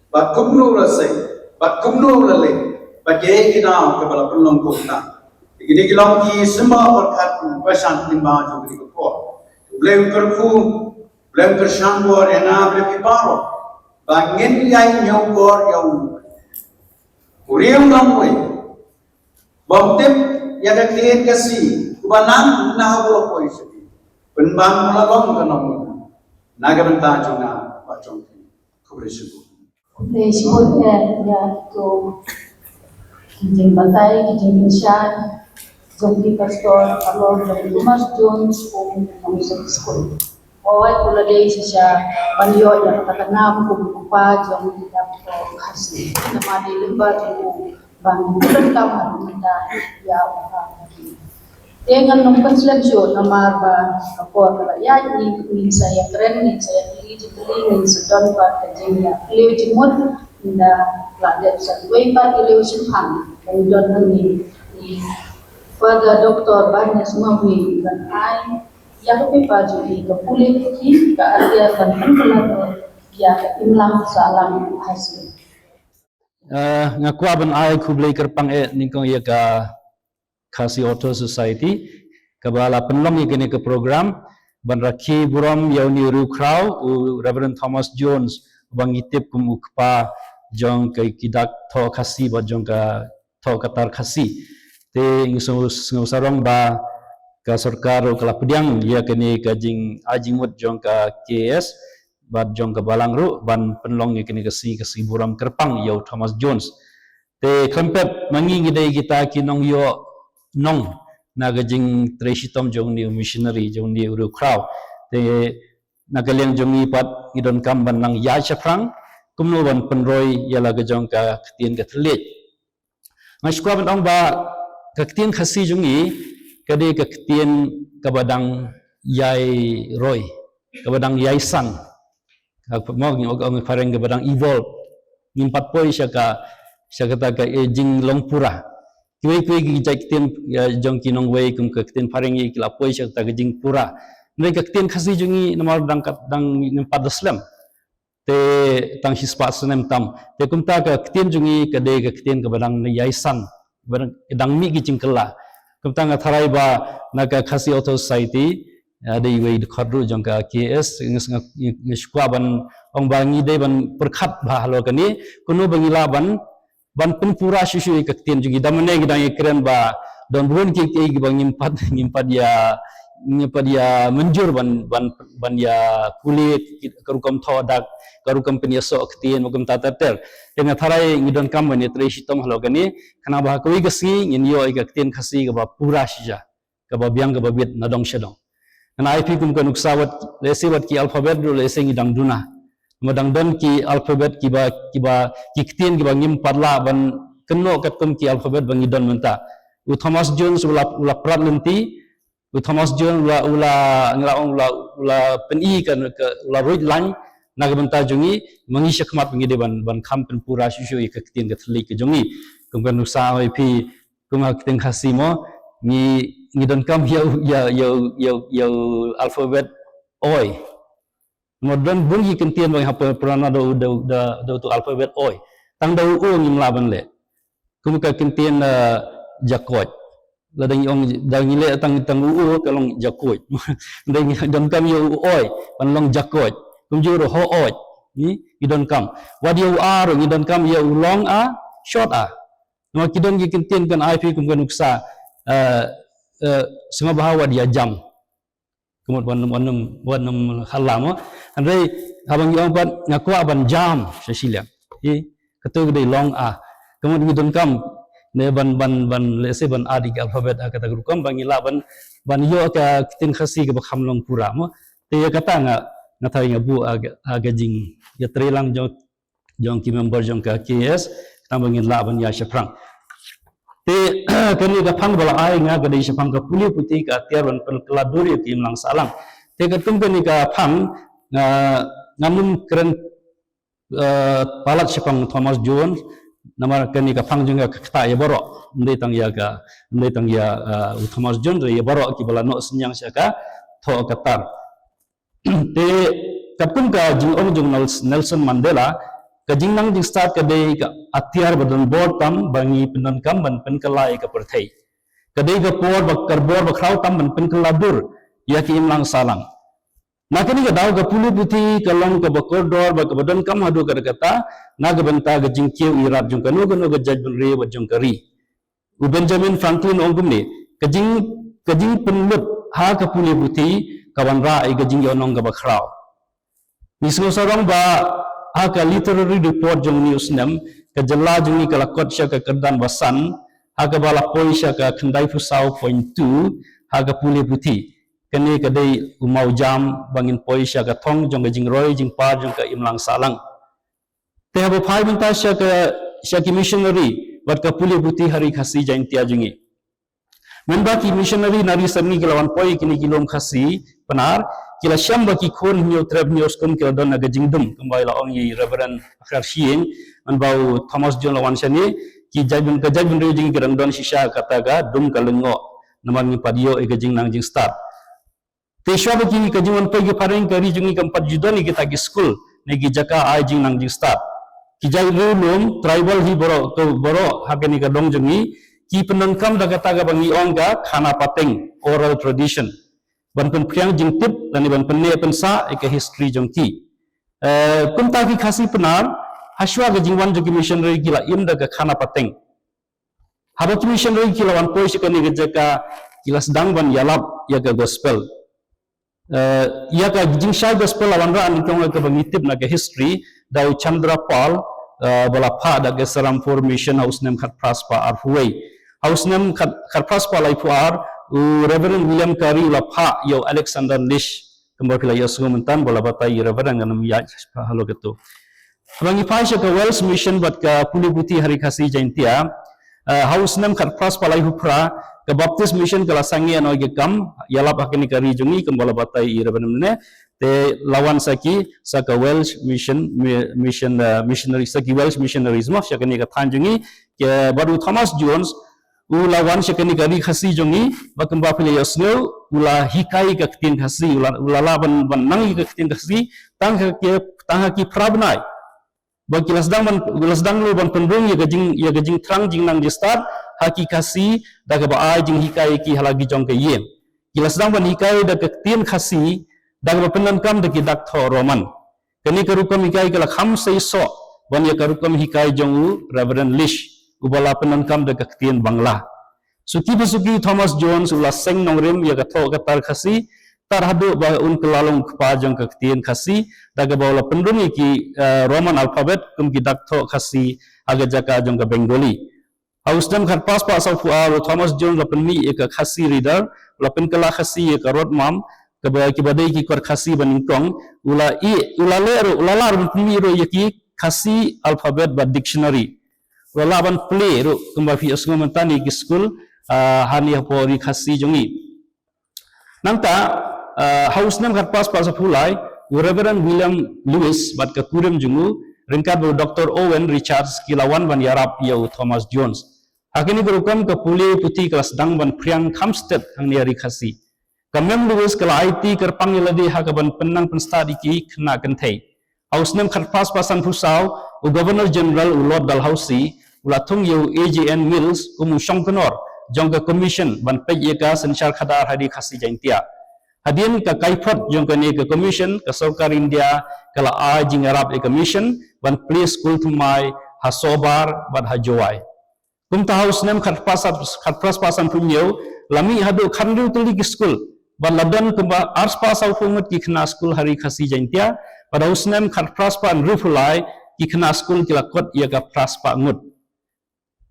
bad kumno u la sei, bad kumno u la leh, bad kiei ki daw kiba la pynlong kumta. Kine ki long ki symbol pyrkhat ba shan lyngba jong kane ka por. U Blei un kyrkhu, U Blei un kyrshan bor ïa nga bad ïa phi baroh ba ngin ïai ñiewkor ïa u, u riew nongwei bym tip ïa ka ktien Khasi, uba nang na ha u la poi sha phi, pynban u la long ka nongwei na ka bynta jong nga bad jong phi. Khublei shibun. Khublei shibun ïa, ïa to ki jingbatai, ki jingpynshai jong ki pastor halor jong u Thomas Jones kum u nongseng skul. Hooid, u la dei shisha ban ïoh ïa kata ka nam kum u kpa jong ki dak Khasi. Namar dei lyngba jong u ban pyndonkam haduh mynta ïa u kpa. Te ngan ym pynslem shuh namar ba ka por ka la ïaid, ngin, ngin sa ïakren, ngin sa ïakylli jingkylli, ngin sa don pat ka jingïakylli jingmut, ynda la dep sa wei pat ïa u shynrang. Ngan don hangne i Father Doctor Barnes Mawrie ban ai ïa ka paper jong i, ka pule ka ki, ka article ban pynkylla ïa ka imlang sahlang u Khasi. Eh, nga kwah ban ai khublei kyrpang eh nyngkong ïa ka Khasi Author Society kaba la pynlong ïa kane ka program ban rakhe burom ïa une u riewkhraw u Reverend Thomas Jones, uba ngi tip kum u kpa jong ka, ki dak thoh Khasi bad jong ka thoh ka tar Khasi. Te ngi sngew, sngew sarong ba ka sorkar ruh ka la pdiang ïa kane ka jingai jingmut jong ka K A S bad jong ka balang ruh ban pynlong ïa kane ka sngi, ka sngi burom kyrpang ïa u Thomas Jones. Te khlem pep ma ngi, ngi dei kita ki nongïoh nong na ka jingtrei shitom jong une u missionary, jong une u riewkhraw. Te na ka liang jong ngi pat ngi donkam ban nang ïaid shaphrang kumno ban pynroi ïa la ka jong ka ktien ka thylliej. Nga sngewkwah ban ong ba ka ktien Khasi jong ngi ka dei ka ktien kaba dang ïai roi, kaba dang ïai san. Ka, mo, ngi ong, ong phareng kaba dang evolve. Ngim pat poi sha ka, sha kata ka, eh, jinglong pura. Kiwei kiwei ki jait ktien, eh, jong ki nongwei kum ka ktien phareng ki la poi sha kata ka jingpura. Hynrei ka ktien Khasi jong ngi namar dang kat, dang ngim pat da slem. Te tang shispah snem tam. Te kumta ka ktien jong ngi ka dei ka ktien kaba dang ïai san, ba dang, dang mih ki jingkylla. Kumta nga tharai ba na ka Khasi Author Society, eh, dei iwei i dkhot ruh jong ka K A S, nga, nga, nga sngewkwah ban ong ba ngi dei ban pyrkhat bha halor kane, kumno ba ngi lah ban ban pynpura shuh shuh ïa ka ktien jong ngi. Da mynne ngi dang ïakren ba don bun kiei kiei kiba ngim pat, ngim pat ïa, ngim pat ïa mynjur ban, ban, ban ïa pule, ka rukom thoh dak, ka rukom pynïasoh ktien, ba kumta ter ter. Te nga tharai ngi donkam ban ïatrei shitom halor kane, khnang ba ha kawei ka sngi ngin ïoh ïa ka ktien Khasi kaba pura shisha, kaba biang kaba bit na dong sha dong. Ngan ai phi kum ka nuksa, wat lehse wat ki alphabet ruh lehse ngi dang duna. Namar dang don ki alphabet kiba, kiba, ki ktien kiba ngim pat lah ban, kynnoh katkum ki alphabet ba ngi don mynta. U Thomas Jones u la, u la prat lynti, u Thomas Jones u la, u la, ngi la ong u la, u la pyni ka, ka, u la ruid line na ka bynta jong ngi, ma ngi shakhmat ba ngi dei ban, ban kham pynpura shuh shuh ïa ka ktien ka thylliej ka jong ngi. Kum ka nuksa oi phi, kum ha ka ktien Khasi mo, ngi, ngi donkam ïa u, ïa, ïa u, ïa u, ïa u alphabet oi. Mo don bun ki ktien ba ngi hap pynpura na da u, da u, da, da utu alphabet oi. Tang da u o ngim lah ban leh. Kum ka ktien, eh, jakoit. Lada ngi ong, da ngi leh tang, tang u o ka long jakoit. Da ngi donkam ïa u oi ban long jakoit. Kumjuh ruh hooid. Ngi, ngi donkam. Wat ïa u a ruh ngi donkam ïa u long a, short a. Namar ki don ki ktien kan ai phi kum ka nuksa, eh, eh, sngewbha wat ïa jam. Ka mut wan, wan, wan, wan ha la mo. Hynrei haba ngi ong pat nga kwah ban jam sha shiliang. Ï, kato ka dei long a. Ka mut ngi donkam ne ban, ban, ban, let's say ban add ïa ki alphabet ha kata ka rukom ba ngi lah ban, ban ïoh ka ktien Khasi kaba kham long pura mo. Te ïa kata nga, nga tharai nga buh ha ka, ha ka jingïatreilang jong, jong ki member jong ka K A S, khnang ba ngin lah ban ïa shaphrang. Te kane ka phang ba la ai nga ka dei shaphang ka pule puthi ka atiar ban pynkylla dur ïa ki imlang sahlang. Te katkum kane ka phang, nga, ngan ym kren, eh, palat shaphang Thomas Jones, namar kane ka phang jong nga ka ktah ïa baroh. Ym dei tang ïa ka, ym dei tang ïa, eh, u Thomas Jones, ïa baroh kiba la noh synñiang sha ka thoh ka tar. Te katkum ka jingong jong Nels-, Nelson Mandela, ka jingnang jingstad ka dei ka atiar ba don bor tam ba ngi pyndonkam ban pynkylla ïa ka pyrthei. Ka dei ka por ba, ka bor ba khraw tam ban pynkylla dur ïa ki imlang sahlang. Na kane ka daw ka pule puthi ka long kaba kordor bad kaba donkam haduh katta katta na ka bynta ka jingkiew ïarap jong kano kano ka jaitbynriew bad jong ka ri. U Benjamin Franklin u ong kumne, ka jing, ka jingpynlut ha ka pule puthi ka wanrah ïa ka jingïohnong kaba khraw. Ngi sngewsarong ba ha ka literary report jong une u snem, ka jylla jong ngi ka la kot sha ka kyrdan ba san, ha kaba la poi sha ka khyndaiphew saw point two ha ka pule puthi. Kane ka dei u mawjam ba ngin poi sha ka thong jong ka jingroi jingpar jong ka imlang sahlang. Te haba phai mynta sha ka, sha ki missionary bad ka pule puthi ha ri Khasi Jaintia jong ngi. Mynba ki missionary na ri Syrngi ki la wan poi kine ki lum Khasi Pnar, ki la shem ba ki khun hynñiew trep hynñiew skun ki la don ha ka jingdum, kumba la ong ïa i Reverend Akhar Syieng, mynba u Thomas Jones la wan shane, ki jaitbyn, ka jaitbynriew jong ngi ki dang don shisha kata ka dum ka lyngngoh. Namar ngi pat ïoh ïa ka jingnang jingstad. Te shuwa ba ki, ka jingwan poi ki phareng ka ri jong ngi kam pat ju don ïa kita ki skul ne ki jaka ai jingnang jingstad. Ki jait riewlum tribal hi baroh, to baroh ha kane ka dong jong ngi, ki pyndonkam da kata kaba ngi ong ka khana pateng, oral tradition, ban pynphriang jingtip lane ban pynneh pynsah ïa ka history jong ki. Eh, kumta ki Khasi Pnar, ha shuwa ka jingwan jong ki missionary ki la im da ka khana pateng. Haba ki missionary ki la wan poi sha kane ka jaka, ki la sdang ban ïalap ïa ka gospel. Eh, ïa ka jingshai gospel la wanrah nyngkong ha kaba ngi tip na ka history da u Chandra Pal, eh, ba la phah da ka Serampore Mission ha u snem khatphra spah arphew wei. Ha u snem khat, khatphra spah laiphew ar, u Reverend William Carey u la phah ïa u Alexander Leach, kumba phi la ïohsngew mynta ba la batai i Reverend, ngan ym ïaid halor kata. Haba ngi phai sha ka Welsh Mission bad ka pule puthi ha ri Khasi Jaintia, eh, ha u snem khatphra spah laiphew phra, ka Baptist Mission ka la sangeh noh ïa ka kam ïalap ha kane ka ri jong ngi, kumba la batai i Reverend mynne. Te la wan sa ki, sa ka Welsh Mission, mi-, Mission, eh, Missionary, sa ki Welsh Missionaries mo sha kane ka thaiñ jong ngi, ka bad u Thomas Jones u la wan sha kane ka ri Khasi jong ngi, ba kumba phi la ïohsngew, u la hikai ka ktien Khasi, u la, u la lah ban, ban nang ïa ka ktien Khasi tang ha ki, tang ha ki phra bnai. Ba ki la sdang ban, ki la sdang ruh ban pynrung ïa ka jing, ïa ka jingthrang jingnang jingstad ha ki Khasi da kaba ai jinghikai ïa ki ha la ki jong ka ïing. Ki la sdang ban hikai da ka ktien Khasi da kaba pyndonkam da ki dak thoh Roman. Kane ka rukom hikai ka la kham seisoh ban ïa ka rukom hikai jong u Reverend Leach, uba la pyndonkam da ka ktien Bangla. Suki ba suki Thomas Jones u la seng nongrim ïa ka thoh ka tar Khasi, tar haduh ba un kylla long u kpa jong ka ktien Khasi, da kaba u la pynrung ïa ki, eh, Roman alphabet kum ki dak thoh Khasi ha ka jaka jong ka Bengali. Ha u snem khatphra spah sawphew ar, u Thomas Jones la pynmih ïa ka Khasi Reader, la pynkylla Khasi ïa ka Rotmam, kaba, kiba dei ki kot Khasi ba nyngkong, u la ïeh, u la leh ruh, u la lah ruh ban pynmih ruh ïa ki Khasi alphabet bad dictionary. Ula lah ban plie ruh kumba phi ïohsngew mynta ïa ki skul, ah, hangne hapoh Ri Khasi jong ngi. Nangta, ah, ha u snem khatphra spah sanphew lai, u Reverend William Lewis bad ka kurim jong u, ryngkat bad u Doktor Owen Richards ki la wan ban ïarap ïa u Thomas Jones. Ha kane ka rukom ka pule puthi ka la sdang ban phriang kham stet hangne ha Ri Khasi. Ka Mem Lewis ka la aiti kyrpang ïa lade ha kaban pynnang pynstad ïa ki khynnah kynthei. Ha u snem khatphra spah sanphew saw, u Governor General u Lord Dalhousie u la thung ïa u A J N Mills kum u shongknor jong ka Commission ban peit ïa ka synshar khadar ha Ri Khasi Jaiñtia. Hadien ka kaiphod jong kane ka Commission, ka sorkar India ka la ai jingïarap ïa ka Mission ban plie skul thymmai ha Sohbar bad ha Jowai. Kumta ha u snem khatphra spah sanphew hynñiew, la mih haduh khathynriew tylli ki skul bad la don kumba arspah sawphew ngut ki khynnah skul ha Ri Khasi Jaiñtia, bad ha u snem khatphra spah hynriewphew lai ki khynnah skul ki la kot ïa ka phra spah ngut.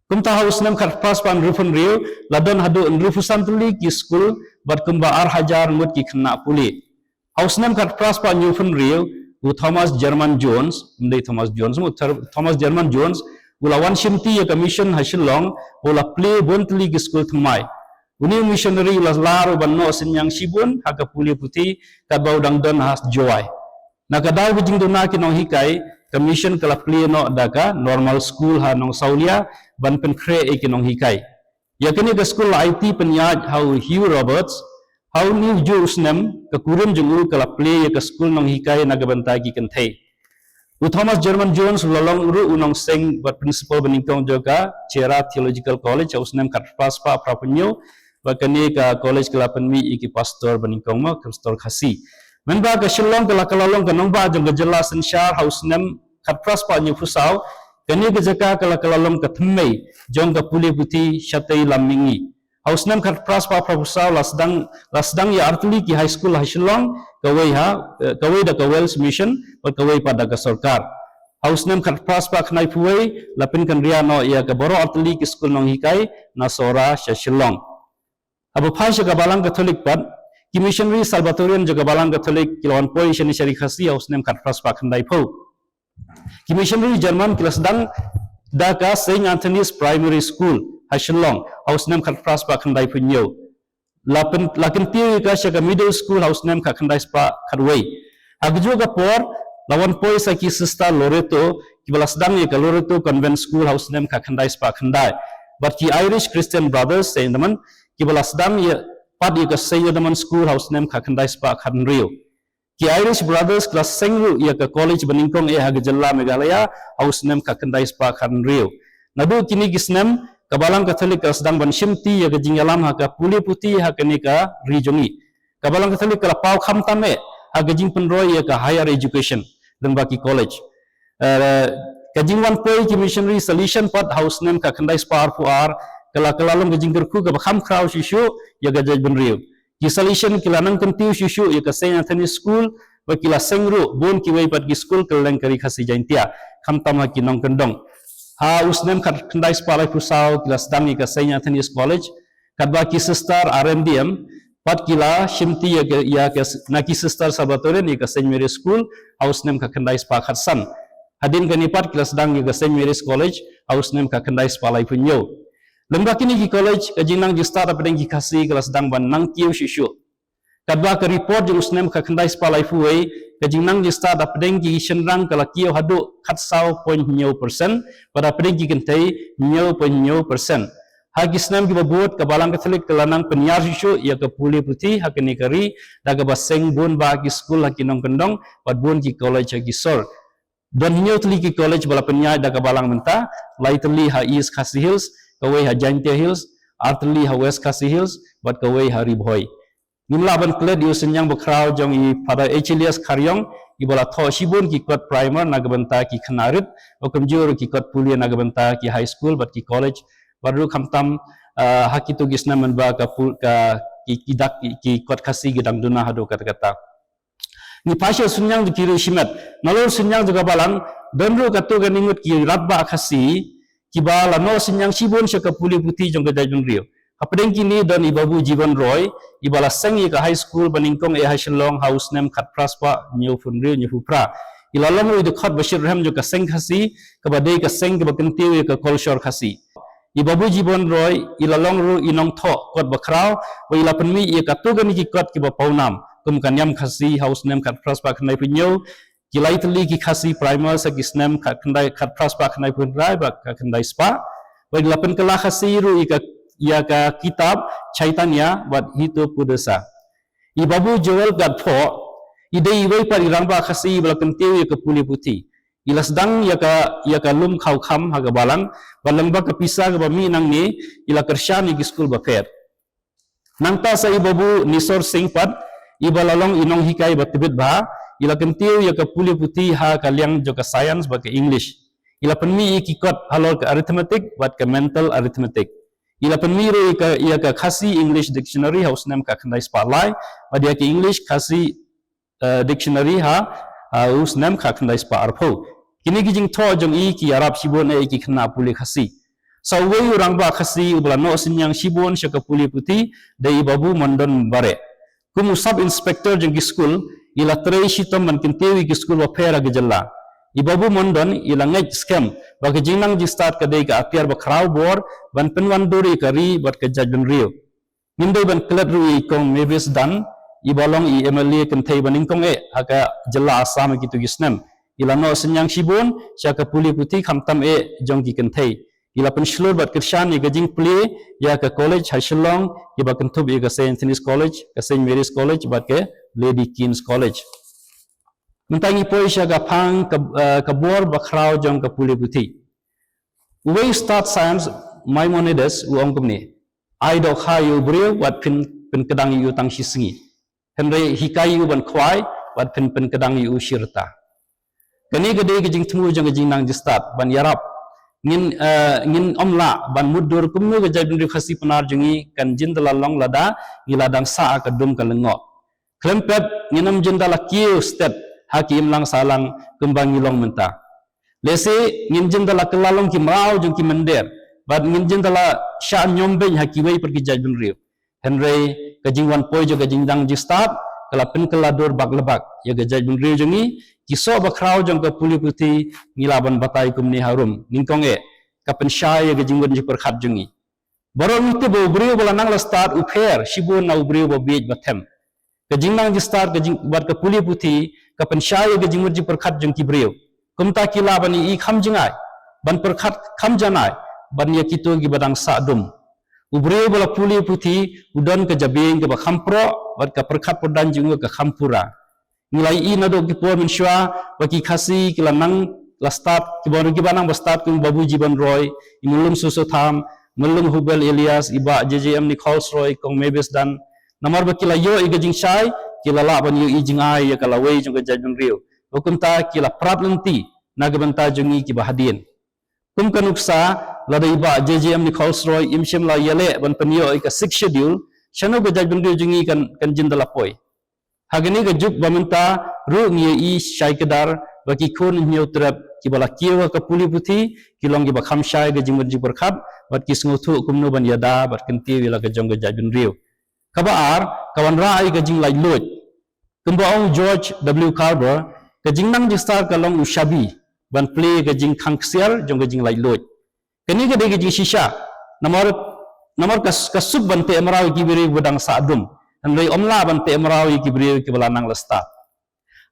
Kumta ha u snem khatphra spah hynriewphew hynriew, la don haduh hynriewphew san tylli ki skul bad kumba ar hajar ngut ki khynnah pule. Ha u snem khatphra spah hynñiewphew hynriew, u Thomas German Jones, ym dei Thomas Jones, u Ther-, Thomas German Jones, u la wan shimti ïa ka Mission ha Shillong, u la plie bun tylli ki skul thymmai. Une u missionary u la lah ruh ban noh synñiang shibun ha ka pule puthi katba u dang don ha Jowai. Na ka daw ka jingduna ki nonghikai, ka Mission ka la plie noh da ka Normal School ha Nongsawlia ban pynkhreh ïa ki nonghikai. Ïa kane ka skul la aiti pynïaid ha u Hugh Roberts. Ha une u juh u snem, ka kurim jong u ka la plie ïa ka skul nonghikai na ka bynta ki kynthei. U Thomas German Jones u la long ruh u nongseng bad principal banyngkong jong ka Chera Theological College ha u snem khatphra spah phraphew hynñiew, bad kane ka college ka la pynmih ïa ki pastor banyngkong, ma, ki pastor Khasi. Mynba ka Shillong ka la, ka la long ka nongbah jong ka jylla synshar ha u snem khatphra spah hynñiewphew saw, kane ka jaka ka la, ka la long ka thymmei jong ka pule puthi shatei lam mihngi. Ha u snem khatphra spah phraphew saw la sdang, la sdang ïa artylli ki high school ha Shillong, kawei ha, eh, kawei da ka Welsh Mission, bad kawei pat da ka sorkar. Ha u snem khatphra spah khyndaiphew wei, la pynkynriah noh ïa ka baroh artylli ki skul nonghikai na Sohra sha Shillong. Haba phai sha ka Balang Katholik pat, ki missionary Salvatorian jong ka Balang Katholik ki la wan poi shane sha Ri Khasi ha u snem khatphra spah khyndaiphew. Ki missionary German ki la sdang da ka Saint Anthony's Primary School ha Shillong ha u snem khatphra spah khyndaiphew hynñiew. La pyn-, la kyntiew ïa ka sha ka middle school ha u snem khatkhyndai spah khatwei. Ha kajuh ka por, la wan poi sa ki Sister Loreto, kiba la sdang ïa ka Loreto Convent School ha u snem khatkhyndai spah khyndai. Bad ki Irish Christian Brothers, Saint Edmund, kiba la sdang ïa, pat ïa ka Saint Edmund School ha u snem khatkhyndai spah khathynriew. Ki Irish Brothers ki la seng ruh ïa ka college banyngkong eh ha ka jylla Meghalaya ha u snem khatkhyndai spah khathynriew. Naduh kine ki snem, ka Balang Katholik ka la sdang ban shimti ïa ka jingïalam ha ka pule puthi ha kane ka ri jong ngi. Ka Balang Katholik ka la paw khamtam eh ha ka jingpynroi ïa ka higher education lyngba ki college. Eh, ka jingwan poi ki missionary Salesian pat ha u snem khatkhyndai spah arphew ar, ka la, ka la long ka jingkyrkhu kaba kham khraw shuh shuh ïa ka jaitbynriew. Ki Salesian ki la nang kyntiew shuh shuh ïa ka Saint Anthony School, bad ki la seng ruh bun kiwei pat ki skul kylleng ka Ri Khasi Jaiñtia, khamtam ha ki nongkyndong. Ha u snem khatkhyndai spah laiphew saw ki la sdang ïa ka Saint Anthony's College, katba ki Sister R M D M pat ki la shimti ïa ka, ïa ka, na ki Sister Salvatorian ïa ka Saint Mary School ha u snem khatkhyndai spah khatsan. Hadien kane pat ki la sdang ïa ka Saint Mary's College ha u snem khatkhyndai spah laiphew hynñiew. Lyngba kine ki college, ka jingnang jingstad hapdeng ki Khasi ka la sdang ban nang kiew shuh shuh. Katba ka report jong u snem khatkhyndai spah laiphew wei, ka jingnang jingstad hapdeng ki shynrang ka la kiew haduh khatsaw point hynñiew percent, bad hapdeng ki kynthei hynñiew point hynñiew percent. Ha ki snem kiba bud, ka Balang Katholik ka la nang pynïar shuh shuh ïa ka pule puthi ha kane ka ri, da kaba seng bun bah ki skul ha ki nongkyndong bad bun ki college ha ki sor. Don hynñiew tylli ki college ba la pynïaid da ka Balang mynta, lai tylli ha East Khasi Hills, kawei ha Jaiñtia Hills, ar tylli ha West Khasi Hills, bad kawei ha Ri Bhoi. Ngim lah ban klet ïa u synñiang bakhraw jong i Father Achilles Kharïong, iba la thoh shibun ki kot primer na ka bynta ki khynnah rit, bad kumjuh ruh ki kot pule na ka bynta ki high school bad ki college, bad ruh khamtam, ah, ha kito ki snem mynba ka pu-, ka, ki, ki dak, ki, ki kot Khasi ki dang duna haduh katta katta. Ngi phai sha u synñiang jong ki riewshimet. Nalor synñiang jong ka Balang, don ruh katto katne ngut ki rangbah Khasi, kiba la noh synñiang shibun sha ka pule puthi jong ka jaitbynriew. Hapdeng kine don i Babu Jiban Roy, iba la seng ïa ka high school banyngkong eh ha Shillong ha u snem khatphra spah hynñiewphew hynriew hynñiewphew phra. I la long ruh i dkhot ba shitrhem jong ka seng Khasi, kaba dei ka seng kaba kyntiew ïa ka culture Khasi. I Babu Jibon Roy, i la long ruh i nongthoh kot ba khraw, ba i la pynmih ïa katto katne ki kot kiba pawnam, kum ka Niam Khasi ha u snem khatphra spah khyndaiphew hynñiew, ki lai tylli ki Khasi primer ha ki snem khatkhyndai, khatphra spah khyndaiphew hynriew bad khatkhyndai spah. Bad i la pynkylla Khasi ruh ïa ka, ïa ka kitab Chaitanya bad Hitopadesa. I Babu Joel Gatphoh, i dei iwei pat i rangbah Khasi ba la kyntiew ïa ka pule puthi. I la sdang ïa ka, ïa ka lum khaw kham ha ka balang, bad lyngba ka pisa kaba mih nangne, i la kyrshan ïa ki skul bapher. Nangta sa i Babu Nisor Singh pat, iba la long i nonghikai ba tbit bha, i la kyntiew ïa ka pule puthi ha ka liang jong ka science bad ka English. I la pynmih ïa ki kot halor ka arithmetic bad ka mental arithmetic. I la pynmih ruh ïa ka, ïa ka Khasi English Dictionary ha u snem khatkhyndai spah lai, bad ïa ka English Khasi, eh, Dictionary ha, ha u snem khatkhyndai spah arphew. Kine ki jingthoh jong i ki ïarap shibun eh ïa ki khynnah pule Khasi. Sa uwei u rangbah Khasi uba la noh synñiang shibun sha ka pule puthi, dei i Babu Mondon Bareh. Kum u sub inspector jong ki skul, i la trei shitom ban kyntiew ïa ki skul bapher ha ka jylla. I Babu Mondon, i la ngeit skhem ba ka jingnang jingstad ka dei ka atiar ba khraw bor ban pynwandur ïa ka ri bad ka jaitbynriew. Ngim dei ban klet ruh ïa i Kong Mavis Dan, iba long i M L A kynthei ba nyngkong eh ha ka jylla Assam ha kito ki snem. I la noh synñiang shibun sha ka pule puthi khamtam eh jong ki kynthei. I la pynshlur bad kyrshan ïa ka jingplie ïa ka college ha Shillong, kiba kynthup ïa ka Saint Anthony's College, ka Saint Mary's College bad ka Lady Keen's College. Mynta ngi poi sha ka phang ka, eh, ka bor ba khraw jong ka pule puthi. Uwei u stad science Maimonides u ong kumne: Ai dohkha ïa u briew wat phin pynkdang ïa u tang shi sngi. Hynrei hikai ïa u ban khwai, wat phin pynkdang ïa u shi rta. Kane ka dei ka jingthmu jong ka jingnang jingstad ban ïarap. Ngin, eh, ngin ym lah ban mutdur kumno ka jaitbynriew Khasi Pnar jong ngi kan jin da la long lada ngi la dang sah ha ka dum ka lyngngoh. Khlem pep, ngin ym jin da la kiew stet ha ki imlang sahlang kumba ngi long mynta. Lehse ngin jin da la kylla long ki mraw jong ki mynder, bad ngin jin da la shah ñiom beiñ ha kiwei pat ki jaitbynriew. Hynrei ka jingwan poi jong ka jingnang jingstad ka la pynkylla dur bak la bak ïa ka jaitbynriew jong ngi. Ki soh ba khraw jong ka pule puthi ngi lah ban batai kumne harum: nyngkong eh, ka pynshai ïa ka jingmut jingpyrkhat jong ngi. Baroh ngi tip ba u briew ba la nang la stad u pher shibun na u briew ba bieit ba them. Ka jingnang jingstad, ka jing, bad ka pule puthi ka pynshai ïa ka jingmut jingpyrkhat jong ki briew. Kumta ki lah ban ïohi kham jngai, ban pyrkhat kham janai, ban ïa kito kiba dang sah dum. U briew ba la pule puthi u don ka jabieng kaba kham proh, bad ka pyrkhat pyrdan jong u ka kham pura. Ngi la ïohi naduh ki por mynshuwa ba ki Khasi ki la nang la stad, kiba, kiba nang ba stad kum Babu Jibon Roy, i Myllung Soso Tham, Myllung Hubel Elias, i Bah J J M Nichols Roy, Kong Mavis Dan. Namar ba ki la ïoh ïa ka jingshai, ki la lah ban ïohi jngai ïa ka lawei jong ka jaitbynriew. Ba kumta ki la prat lynti na ka bynta jong ngi kiba hadien. Kum ka nuksa, lada i Bah J J M Nichols Roy im shym la ïaleh ban pynïoh ïa ka Sixth Schedule, shano ka jaitbynriew jong ngi kan, kan jin da la poi? Ha kane ka juk ba mynta ruh ngi ïohi shai kdar ba ki khun hynñiew trep kiba la kiew ha ka pule puthi ki long kiba kham shai ka jingmut jingpyrkhat, bad ki sngewthuh kumno ban ïada bad kyntiew ïa la ka jong ka jaitbynriew. Kaba ar, ka wanrah ïa ka jinglaitluid. Kumba ong George W Carver, ka jingnang jingstad ka long u shabi ban plie ka jingkhang ksiar jong ka jinglaitluid. Kane ka dei ka jingshisha. Namar, namar ka, ka suk ban teh mraw ïa ki briew ba dang sah dum, hynrei ym lah ban teh mraw ïa ki briew kiba la nang la stad.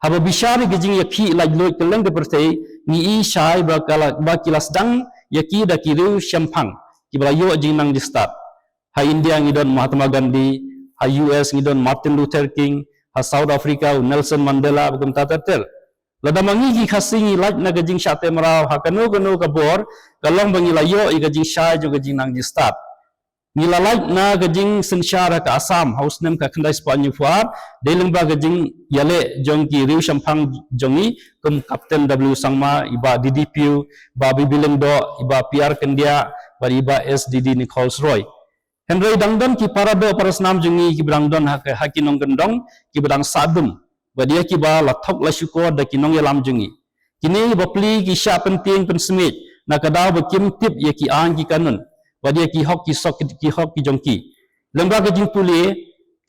Haba bishar ïa ka jingïakhih laitluid kylleng ka pyrthei, ngi i shai ba ka la, ba ki la sdang ïa ki da ki riew shemphang kiba la ïoh jingnang jingstad. Ha India ngi don Mahatma Gandhi, ha U S ngi don Martin Luther King, ha South Africa u Nelson Mandela, ba kumta ter ter. Lada ma ngi ki Khasi ngi lait na ka jingshah teh mraw ha kano kano ka bor, ka long ba ngi la ïoh ïa ka jingshai jong ka jingnang jingstad. Ngi la lait na ka jingsynshar ha ka Assam ha u snem khatkhyndai spah hynñiewphew ar, dei lyngba ka jingïaleh jong ki riew shemphang jong ngi kum Captain W Sangma, i Bah D D Pugh, Bah B B Lyngdoh, i Bah P R Kyndiah, bad i Bah S D D Nichols Roy. Hynrei dang don ki para doh para snam jong ngi kiba dang don ha ka, ha ki nongkyndong kiba dang sah dum, bad ïa kiba la thok la shukor da ki nongïalam jong ngi. Kine bapli ki shah pyntieng pynsmiej na ka daw ba kim tip ïa ki aiñ ki kanun, bad ïa ki hok ki sok ki, ki hok ki jong ki. Lyngba ka jingpule,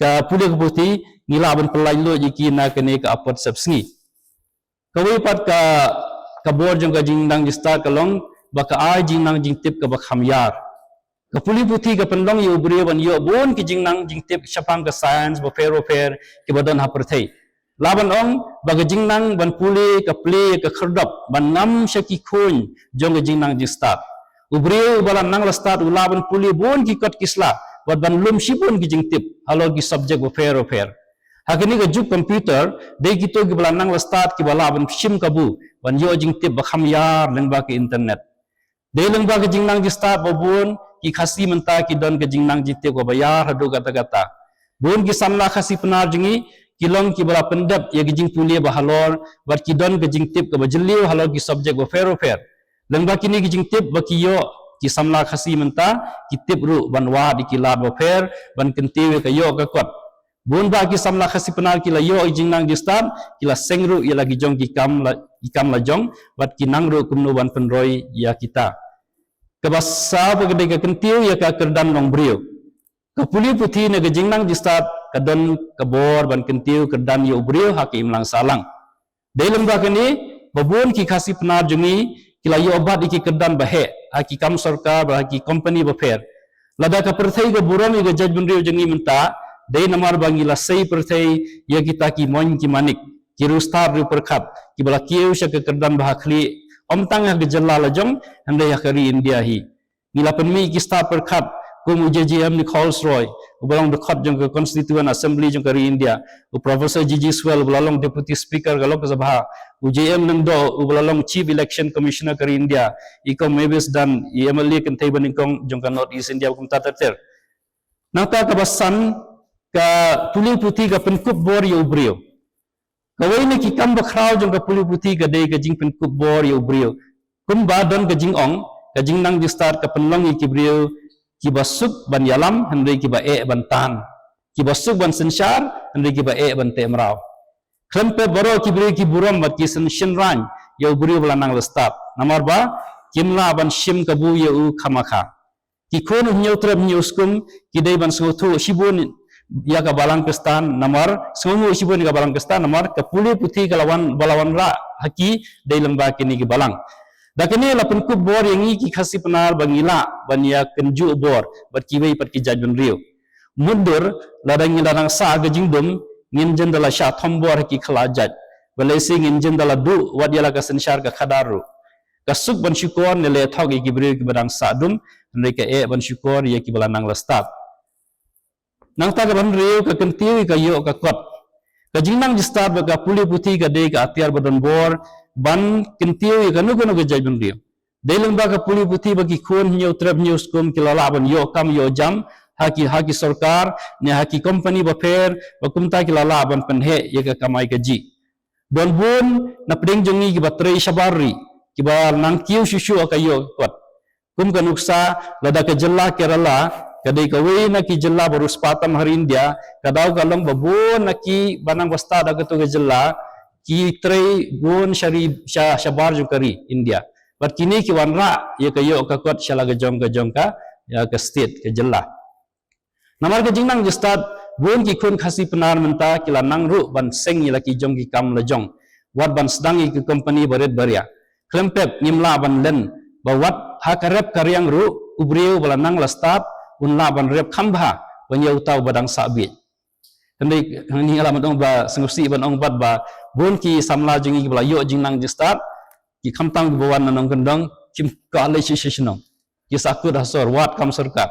ka pule ka puthi, ngi lah ban pynlaitluid ïa ki na kane ka apot sepsngi. Kawei pat ka, ka bor jong ka jingnang jingstad ka long ba ka ai jingnang jingtip kaba kham ïar. Ka pule puthi ka pynlong ïa u briew ban ïoh bun ki jingnang jingtip shaphang ka science bapher bapher kiba don ha pyrthei. Lah ban ong ba ka jingnang ban pule ka plie ïa ka khyrdop ban ngam sha ki khuid jong ka jingnang jingstad. U briew uba la nang la stad u lah ban pule bun ki kot ki sla bad ban lum shibun ki jingtip halor ki subject bapher bapher. Ha kane ka juk computer, dei kito kiba la nang la stad kiba lah ban shim kabu ban ïoh jingtip ba kham ïar lyngba ka internet. Dei lyngba ka jingnang jingstad ba bun ki Khasi mynta ki don ka jingnang jingtip kaba ïar haduh katta katta. Bun ki samla Khasi Pnar jong ngi ki long kiba la pyndep ïa ka jingpule ba halor bad ki don ka jingtip kaba jylliew halor ki subject bapher bapher. Lyngba kine ki jingtip ba ki ïoh, ki samla Khasi mynta ki tip ruh ban wad ïa ki lad bapher ban kyntiew ïa ka ïoh ka kot. Bun bah ki samla Khasi Pnar ki la ïoh ïa jingnang jingstad, ki la seng ruh ïa la ki jong ki kam la, ki kam la jong, bad ki nang ruh kumno ban pynroi ïa kita. Kaba saw pat ka dei ka kyntiew ïa ka kyrdan long briew. Ka pule puthi ne ka jingnang jingstad ka don ka bor ban kyntiew kyrdan ïa u briew ha ka imlang sahlang. Dei lyngba kane ba bun ki Khasi Pnar jong ngi ki la ïoh bat ïa ki kyrdan ba heh ha ki kam sorkar bad ha ki kompani bapher. Lada ka pyrthei ka burom ïa ka jaitbynriew jong ngi mynta, dei namar ba ngi la sei pyrthei ïa kita ki mon ki manik, ki riewstad riewpyrkhat kiba la kiew sha ka kyrdan ba ha khlieh, ym tang ha ka jylla la jong, hynrei ha ka ri India hi. Ngi la pynmih ki stad pyrkhat kum u J J M Nichols Roy, uba long dkhot jong ka Constituent Assembly jong ka ri India, u Professor G G Swell, uba la long Deputy Speaker ka Lok Sabha, u J M Lyngdoh, uba la long Chief Election Commissioner ka ri India, i Kong Mavis Dunn, i M L A kynthei banyngkong jong ka North East India, kumta ter ter. Nangta kaba san, ka pule puthi ka pynkup bor ïa u briew. Kawei na ki kam bakhraw jong ka pule puthi ka dei ka jingpynkup bor ïa u briew. Kumba don ka jingong, ka jingnang jingstad ka pynlong ïa ki briew kiba suk ban ïalam hynrei kiba eh ban tan, kiba suk ban synshar hynrei kiba eh ban teh mraw. Khlem pep baroh ki briew ki burom bad ki sngewsih ïa u briew ba la nang la stad, namar ba kim lah ban shim kabu ïa u khamkha. Ki khun u hynñiew trep hynñiew skum ki dei ban sngewthuh shibun ïa ka balang Khristan namar, sngewthuh shibun ïa ka balang Khristan namar ka pule puthi ka la wan, ba la wanrah ha ki dei lyngba kine ki balang. Da kane la pynkup bor ïa ngi ki Khasi Pnar ba ngi lah ban ïa kynjuh bor bad kiwei pat ki jaitbynriew. Mutdur, lada ngi la dang sah ka jingdum, ngin jin da la shah thombor ha ki khlajait. Balei shi ngin jin da la duh wat ïa la ka synshar ka khadar ruh. Ka suk ban shukor ne leh thok ïa ki briew kiba dang sah dum, hynrei ka eh ban shukor ïa kiba la nang la stad. Nangta kaba hynriew ka kyntiew ïa ka ïoh ka kot. Ka jingnang jingstad bad ka pule puthi ka dei ka atiar ba don bor ban kyntiew ïa kano kano ka jaitbynriew. Dei lyngba ka pule puthi ba ki khun hynñiew trep hynñiew skum ki la lah ban ïoh kam ïoh jam ha ki, ha ki sorkar ne ha ki kompani bapher, ba kumta ki la lah ban pynheh ïa ka kamai kajih. Don bun na pdeng jong ngi kiba trei shabar ri, kiba nang kiew shuh shuh ha ka ïoh ka kot. Kum ka nuksa, lada ka jylla Kerala ka dei kawei na ki jylla ba riewspah tam ha ri India, ka daw ka long ba bun na kiba nang ba stad ha kato ka jylla ki trei bun sha ri, sha, shabar jong ka ri India. Bad kine ki wanrah ïa ka ïoh ka kot sha la ka jong ka jong ka, ïa ka state, ka jylla. Namar ka jingnang jingstad, bun ki khun Khasi Pnar mynta ki la nang ruh ban seng ïa la ki jong ki kam la jong, wat ban sdang ïa ki kompani barit baria. Khlem pep ngim lah ban len ba wat ha ka rep ka riang ruh u briew ba la nang la stad un lah ban rep kham bha ban ïa uta uba dang sah bieit. Hynrei hangne nga lah ban ong ba sngewsih ban ong pat ba bun ki samla jong ngi kiba la ïoh jingnang jingstad, ki khamtam kiba wan na nongkyndong, kim kwah leit sha shnong, ki sahkut ha sor wat kam sorkar.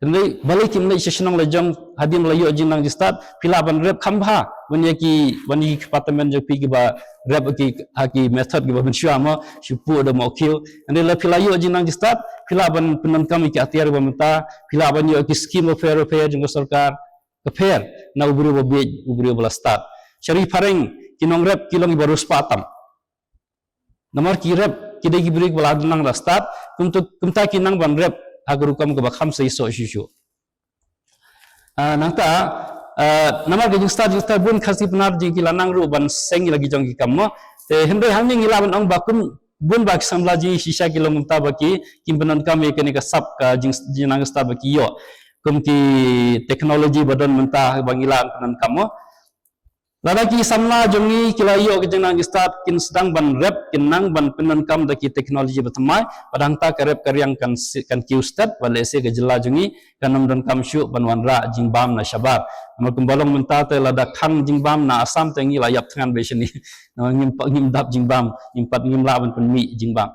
Hynrei balei kim leit sha shnong la jong, hadien ba la ïoh jingnang jingstad phi lah ban rep kham bha ban ïa ki, ban ïa ki kpa tymmen jong phi kiba rep ki ha ki method kiba mynshuwa mo, shu puh da mohkhiew. Hynrei la phi la ïoh jingnang jingstad phi lah ban pyndonkam ïa ki atiar ba mynta, phi lah ban ïoh ki skim bapher bapher jong ka sorkar, ka pher na u briew ba bieit, u briew ba la stad. Sha ri phareng ki nongrep ki long kiba riewspah tam. Namar ki rep ki dei ki briew ba la nang la stad, kumta, kumta ki nang ban rep ha ka rukom kaba kham seisoh shuh shuh. Ah, nangta, ah, namar ka jingstad, jingstad bun Khasi Pnar jong ngi ki la nang ruh ban seng ïa la ki jong ki kam mo. Te hynrei hangne ngi lah ban ong ba kum bun bah ki samla jong ngi shisha ki long kumta ba ki, kim pyndonkam ïa kane ka sap ka jing, jingnang stad ba ki ïoh. Kum ki technology ba don mynta ba ngi lah ban pyndonkam mo. Lada ki samla jong ngi ki la ïoh ka jingnang jingstad, kin sdang ban rep, kin nang ban pyndonkam da ki technology ba thymmai, bad hangta ka rep ka riang kan si-, kan kiew stet, bad lehse ka jylla jong ngi kan ym donkam shuh ban wanrah jingbam na shabar. Namar kumba long mynta te lada khang jingbam na Assam te ngi la ïap thngan bha shane. Namar ngim pat, ngim dap jingbam, ngim pat, ngim lah ban pynmih jingbam.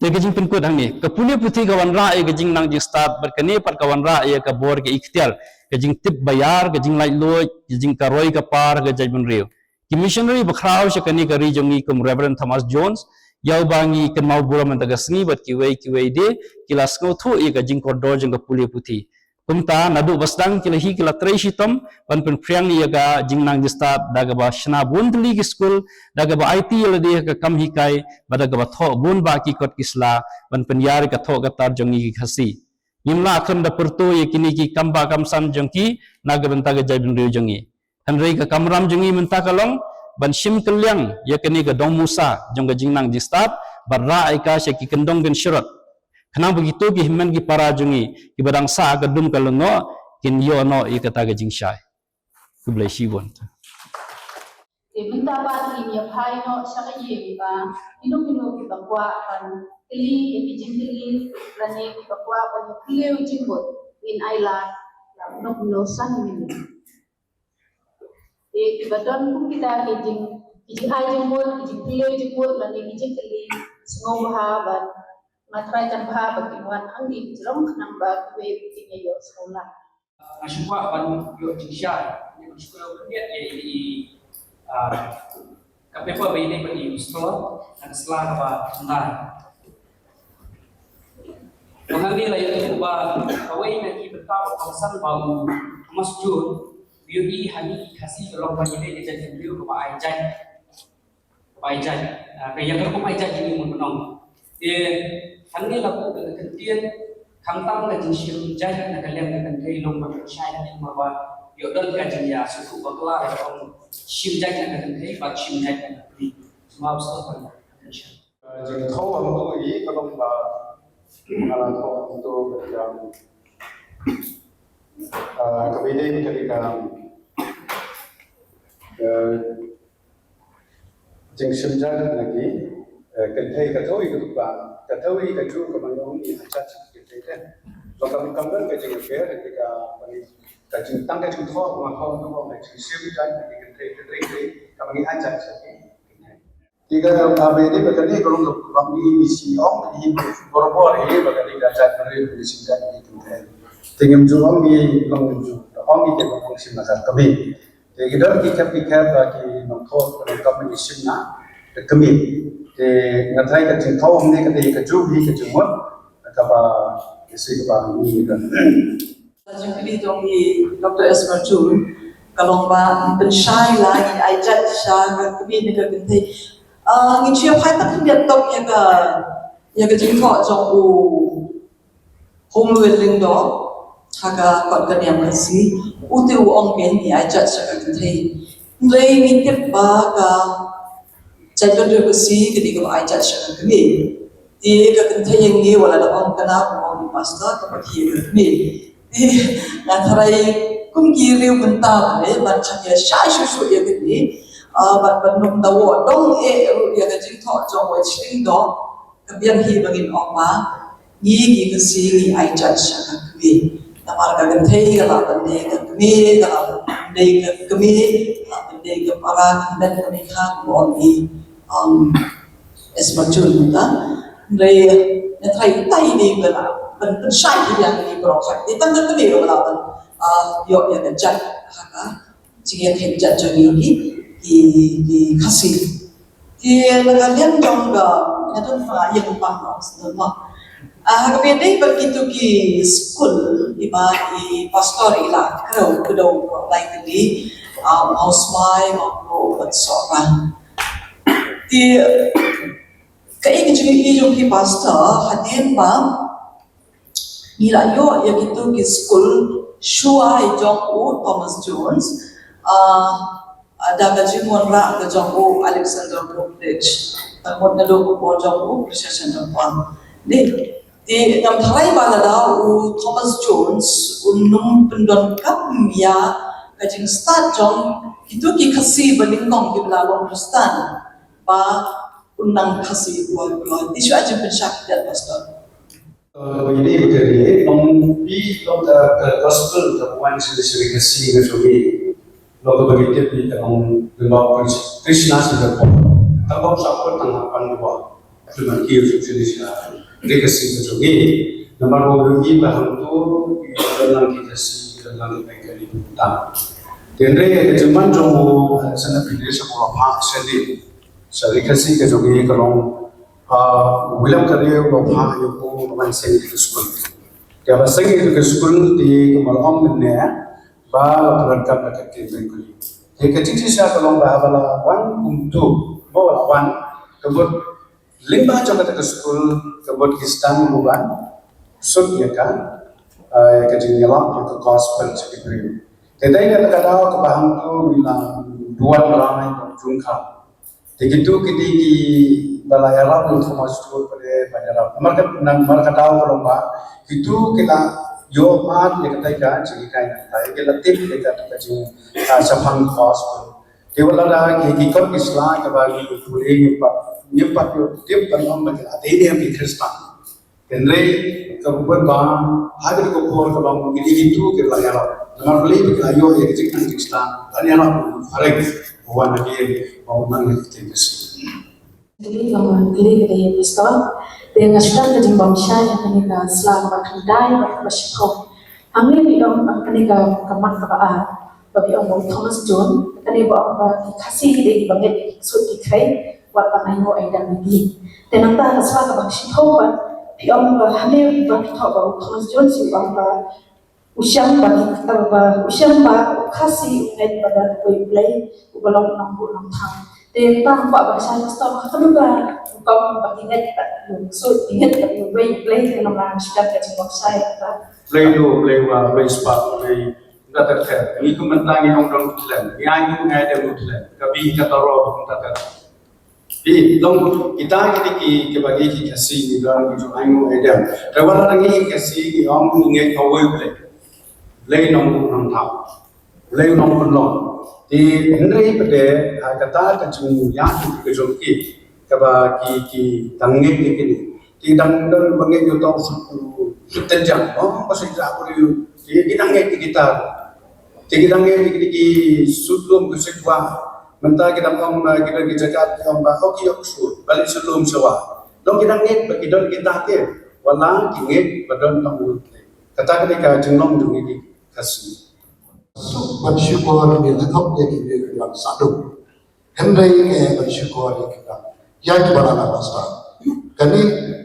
Te ka jingpynkut hangne, ka pule puthi ka wanrah ïa ka jingnang jingstad, bad kane pat ka wanrah ïa ka bor ka iktiar, ka jingtip ba ïar, ka jinglaitluid, ka jing-, ka roi ka par, ka jaitbynriew. Ki missionary ba khraw sha kane ka ri jong ngi kum Reverend Thomas Jones, ïa uba ngi kynmaw burom mynta ka sngi, bad kiwei kiwei de, ki la sngewthuh ïa ka jingkordor jong ka pule puthi. Kumta, naduh ba sdang ki la hi ki la trei shitom ban pynphriang ïa ka jingnang jingstad, da kaba shna bun tylli ki skul, da kaba aiti ïa lade ha ka kam hikai, bad da kaba thoh bun bah ki kot ki sla ban pynïar ïa ka thoh ka tar jong ngi ki Khasi. Ngim lah khlem da pyrto ïa kine ki kam bah kam san jong ki na ka bynta ka jaitbynriew jong ngi. Hynrei ka kamram jong ngi mynta ka long ban shim kylliang ïa kane ka dong musa jong ka jingnang jingstad, bad rah ïa ka sha ki kyndong kynshrot, khnang ba kito ki hynmen ki para jong ngi kiba dang sah ha ka dum ka lyngngoh kin ïoh noh ïa kata ka jingshai. Khublei shibun. Te mynta pat ngin ïa phai noh sha ka ïing ba kino kino kiba kwah ban kylli ïa ki jingkylli lane kiba kwah ban ïa kylli jingmut, ngin ai lad ïa uno uno san minit. Te kiba don kum kita ki jing, ki jingai jingmut, ki jingkylli jingmut lane ki jingkylli, sngewbha ban, nga trai kan bha ba kin wan hangne ki jrong khnang ba kiwei kin ïa ïohsngew lad. Nga shu kwah ban ïoh jingshai, nga shu kwah ban ïoh ïa i, ah, ka paper ba ïadei bad i pastor, na ka sla kaba khyndai. Ba hangne la ïathuh ba kawei na ki bynta ba kongsan ba u Thomas Jones u ïohi ha ngi ki Khasi ka long ba ngi dei ka jaitbynriew kaba ai jait. Kaba ai jait. Ah, ka ïa ka rukom ai jait jong ngi Mon Bnong. Te hangne la buh ka ktien khamtam ka jingshim jait na ka liang ka kynthei long ba ka shai ka ïa ba ïoh don ka jingïasngewthuh bakla ïa ka rukom shim jait na ka kynthei bad shim jait na ka kmie. Sngewbha ba sngewthuh ka jingshim. Jingthoh hangto i ka long ba nga la thoh hangto ka jam, ah, kaba ïadei ka dei ka, eh, jingshim jait na ki, eh, kynthei ka thoh i ka duk ba ka thoh i ka ju ka man ong i ha jait ki kynthei te. Ba ka kam don ka jingker ka ka jing tang ka jingthoh ba nga hangto ka jingshim jait na ki kynthei te te ka man i ha jait ki kynthei. Ki ka, ah, ba ïadei ba kane ka long ka bang i misi ong i borabor i ba kane ka jait ka ri misi jait i kynthei. Te ngim ju ong i long ngim ju ong i te ba ong shim na ka kmie. Te ki don ki khep ki khep ba ki nongthoh ka long ka misi shim na ka kmie. Te nga trai ka jingthoh ne ka dei ka ju hi ka jingmut kaba isi kaba ngi ka. Ka jingkylli jong i Doctor Esmer June ka long ba pynshai la i ai jait sha ka kmie ne ka kynthei. Ah, ngin shu ïa phai pat khyndiat tok ïa ka, ïa ka jingthoh jong u Homerwell Lyngdoh ha ka kot ka niam Khasi. U te u ong kein i ai jait sha ka kynthei. Hynrei ngi tip ba ka jaitbynriew Khasi ka dei kaba ai jait sha ka kmie. Te ka kynthei ïa ngi wat la da ong kane, ong i pastor, kaba khie ka kmie. Te nga tharai kum ki riew bynta ne ban shah ïa shai shuh shuh ïa kane. Ah, ban ban nym da wad dong eh ruh ïa ka jingthoh jong u H. Lyngdoh. Ka biang hi ba ngin ong ba ngi ki Khasi ngi ai jait sha ka kmie. Namar ka kynthei ka lah ban dei ka kmie, ka lah ban dei ka kmie, ka lah ban dei ka para, ka met ka mei ka, ka ong i, um, Esmer June mynta. Hynrei nga tharai tai dei ba lah ban pynshai ïa ngi baroh. Dei tang ka kmie ba lah ban, ah, ïoh ïa ka jait ha ka jingïakhun jait jong ngi ki, ki, ki Khasi. Te na ka liang jong ka, nga don ba ïa ka pang ka ong sdang ma. Ah, ha kaba ïadei bad kito ki skul, i ba i pastor i la kdew kdew ba lai tylli, ah, Mawsmai, Mawkroh bad Sohra. Te kaei ka jingïohi jong phi pastor, hadien ba ngi la ïoh ïa kito ki skul shuwa i jong u Thomas Jones, ah, ah, da ka jingwanrah ka jong u Alexander Brooke Ridge, ka mut naduh ka por jong u Precious Chandra Paul. Dei, te ngam tharai ba lada u Thomas Jones un nym pyndonkam ïa ka jingstad jong kito ki Khasi ba nyngkong kiba la long Khristan ba un nang Khasi ïa u Blei. Te shu ai jingpynshai khyndiat, Pastor. Ba ine ba ka ri long pi long ka gospel ka wan sha ri Khasi ka jong ngi. Long kaba ngi tip ïa ka long ka long Krishna sha ka pop. Ka long sha pop tang hapdeng ka pop. Ka long ki sha ri Khasi ka jong ngi. Namar ba ngi ba hangto ki long ki Khasi ki long ki pengkali tang. Tynrai ka jingman jong u sana pynai sha pop ha sha ri. Sha ri Khasi ka jong ngi ka long, ah, William Carey u la phah ïa u ban seng ïa ka skul. Kaba seng ïa ka skul te ka mar ong mynne ba la pyndonkam da ka ktien Bengali. Te ka jingshisha ka long ba haba la wan kumto, ba la wan ka bud lyngba jong kata ka skul ka bud ki sdang ban sut ïa ka, ah, ïa ka jingïalap ïa ka gospel sha ki briew. Te dei kata ka daw kaba hangto ngi la duwan rai bad jong ka Te kito kito kiba la ïarap ïa u Thomas Stewart pat ban ïarap. Namar ka, namar ka daw ka long ba kito ki la ïoh mad ïa kata ka jinghikai nangta, ki la tip ïa kata ka jing, ah, shaphang gospel. Te wat la da ki, ki kot ki sla kaba ngi pule ngi pat, ngi pat ïoh tip ban ong ba ki la dei ne em ki Khristan. Hynrei ka bynta ba ha kata ka por kaba ngi dei kito ki la ïarap. Namar balei ba ki la ïoh ïa ka jingkyrkhu Khristan, la ïarap phareng ba wan ha ki ba wan ha ki Khristan. Dei ba ngi dei ka dei Pastor. Te nga sdang ka jingbymshai ha kane ka sla ba khyndai bad ba shiphew. Hangne phi ong, ah, kane ka, ka mat kaba ar, ba phi ong ba u Thomas Jones, kane ba ong ba ki Khasi ki dei kiba ngeit ïa ki ksuid ki khrei, wat ban ainguh aidam ïa ki. Te nangta ka sla kaba shiphew pat, phi ong ba hangne ba phi thoh ba u Thomas Jones u ong ba u shem ba ki, ba u shem ba u Khasi u ngeit ba don uwei U Blei uba long nongbuh nongthaw. Te tang ba ba sha Pastor ba ka rukom ba ki ngeit ba u ksuid ki ngeit ba uwei U Blei, te nang la sdang ka jingbymshai ba Blei Luw, Blei Wa, Blei Spah, Blei Kata ka, ngi kum mynta ngi ong dong u Thailand, ngi ai ngi ngai dong u Thailand, ka bi ka taro kum kata ka. Bi long kita kita ki ki bagi ki Khasi ngi dong ki jong ai ngi ai dong. Te wat la ngi Khasi ngi ong ngi ngai ka wei Blei. Blei nong nong thaw. Blei nong pynlong. Te hynrei pat de ha kata ka jingïa ki ka jong ki. Kaba ki, ki dang ngeit ïa kine. Ki dang don ba ngeit ïa u tong suk u tynjang. Oh, ba suk ja ku ri. Ki, ki dang ngeit ïa kita. Ki, ki dang ngeit ïa ki, ki suk lum ki suk wa. Mynta ki dang ong, eh, ki don ki jaka ki ong ba, oh, ki ïoh suk. Ba leit suk lum suk wa. Dang ki dang ngeit ba ki don kita te. Wat la ki ngeit ba don tang u. Kata ka dei ka jinglong jong ki Khasi. Suk ban shukor ïa ki thok ïa ki dang sah dum. Hynrei ka ban shukor ïa ki dang ïa ki ba la nang sah. Kane,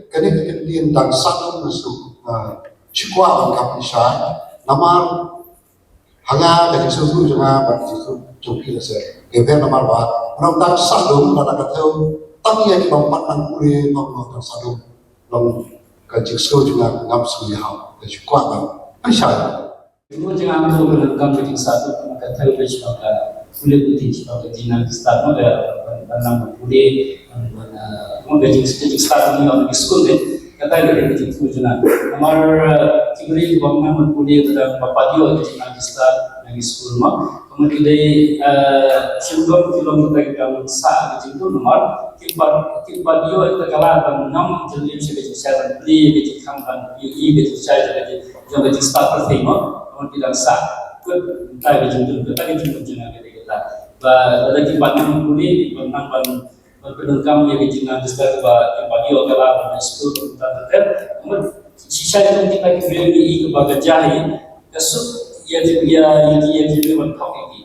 kane ka ktien dang sah dum suk, ah, shu kwah ban kap shai. Namar ha nga ka jingsngewthuh jong nga bad jingsngewthuh jong phi la se. Ka pher namar ba nang dang sah dum, lada ka thew tang ïa ki bym pat nang pule, bym nang dang sah dum. Long ka jingsngew jong nga ngam sngew ïa ka shu kwah ban pynshai. Jingmut jingim ka long ka jingsah dum, ka thew beit sha ka pule puthi, sha ka jingnang jingstad, mo, ka ban nang pule, ban, ban, ah, mo, ka jing, ka jingstad ni ka skul ni. Ka dei ka jingmut jingim. Namar, ah, ki briew ba nang pule, ba dang, ba pat ïoh ka jingnang jingstad na ki skul, mo. Ka mut ki dei, ah, shu long ki long ka dei ka sah ka jingmut, namar ki pat, ki pat ïoh ka la ban nang jingim sha ka jingshai ban pule, ka jingkhang ban ïohi ka jingshai ka jing jong ka jingstad pyrthei, mo. Ka mut ki dang sah kut, mynta ka jingdon, kata ka jingdon jong nga ka dei kata. Ba lada ki pat nang pule, ki pat nang ban, ban pyndonkam ïa ka jingnang jingstad ba ki pat ïoh ka la ban skul, mynta ka dei. Ka mut shisha jong kita ki briew ngi i kaba ka jai ka suk ïa ki, ïa ki, ïa ki ban thok ïa ki.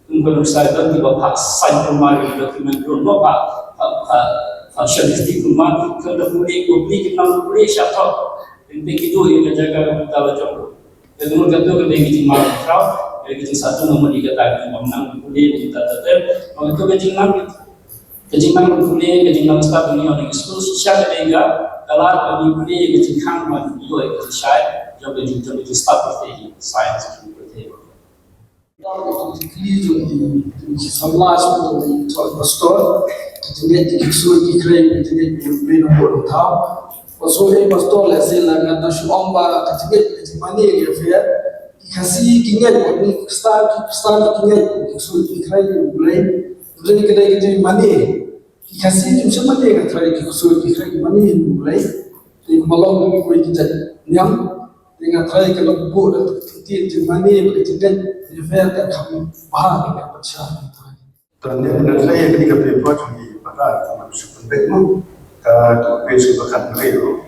Kum ka nuksa don kiba phah saiñ pynmar ïa ki document ruh, mo, phah, phah, phah, phah shah list pynmar, kum da pule, kum pule, ki nang pule sha thok. Lynti ki duh ïa ka jaka ka bynta la jong. Ka dei ka, ka dei ka jingmar khraw, ka dei ka jingsah dum, mo, ïa kata ka jingbym nang pule, ïa kata ka, mo, ka jingnang, ka jingnang pule, ka jingnang stad, mo, ïa ka skul shisha ka dei ka, ka la ka pule, ka jingkhang, mo, ïa ka jingshai, ïa ka jing, ïa ka jingstad pyrthei, science pyrthei. Ki samla sha u pastor, ki jingngeit ki ksuid ki khrei, ki jingngeit ki briew nongbuh nongthaw. Pastor, eh, pastor, lehse la ngan da shu ong ba ki jingngeit ki jingmane ki affair. Ki Khasi ki ngeit, wat ni Khristan, ki Khristan ki ngeit, ki ksuid ki khrei ïa U Blei. Hynrei ka dei ka jingmane. Ki Khasi kim shym mane, nga tharai, ki ksuid ki khrei, ki mane ïa U Blei. Te kumba long ki khuid ki jait niam. Te nga tharai ka long buh da ka ktien jingmane bad ka jingngeit, ïa pher ka kham bha ka pynshai. Tang ïa kane ka paper jong ngi, pata ka man shu pynbeit mo. Ka, ka page kaba khathynriew.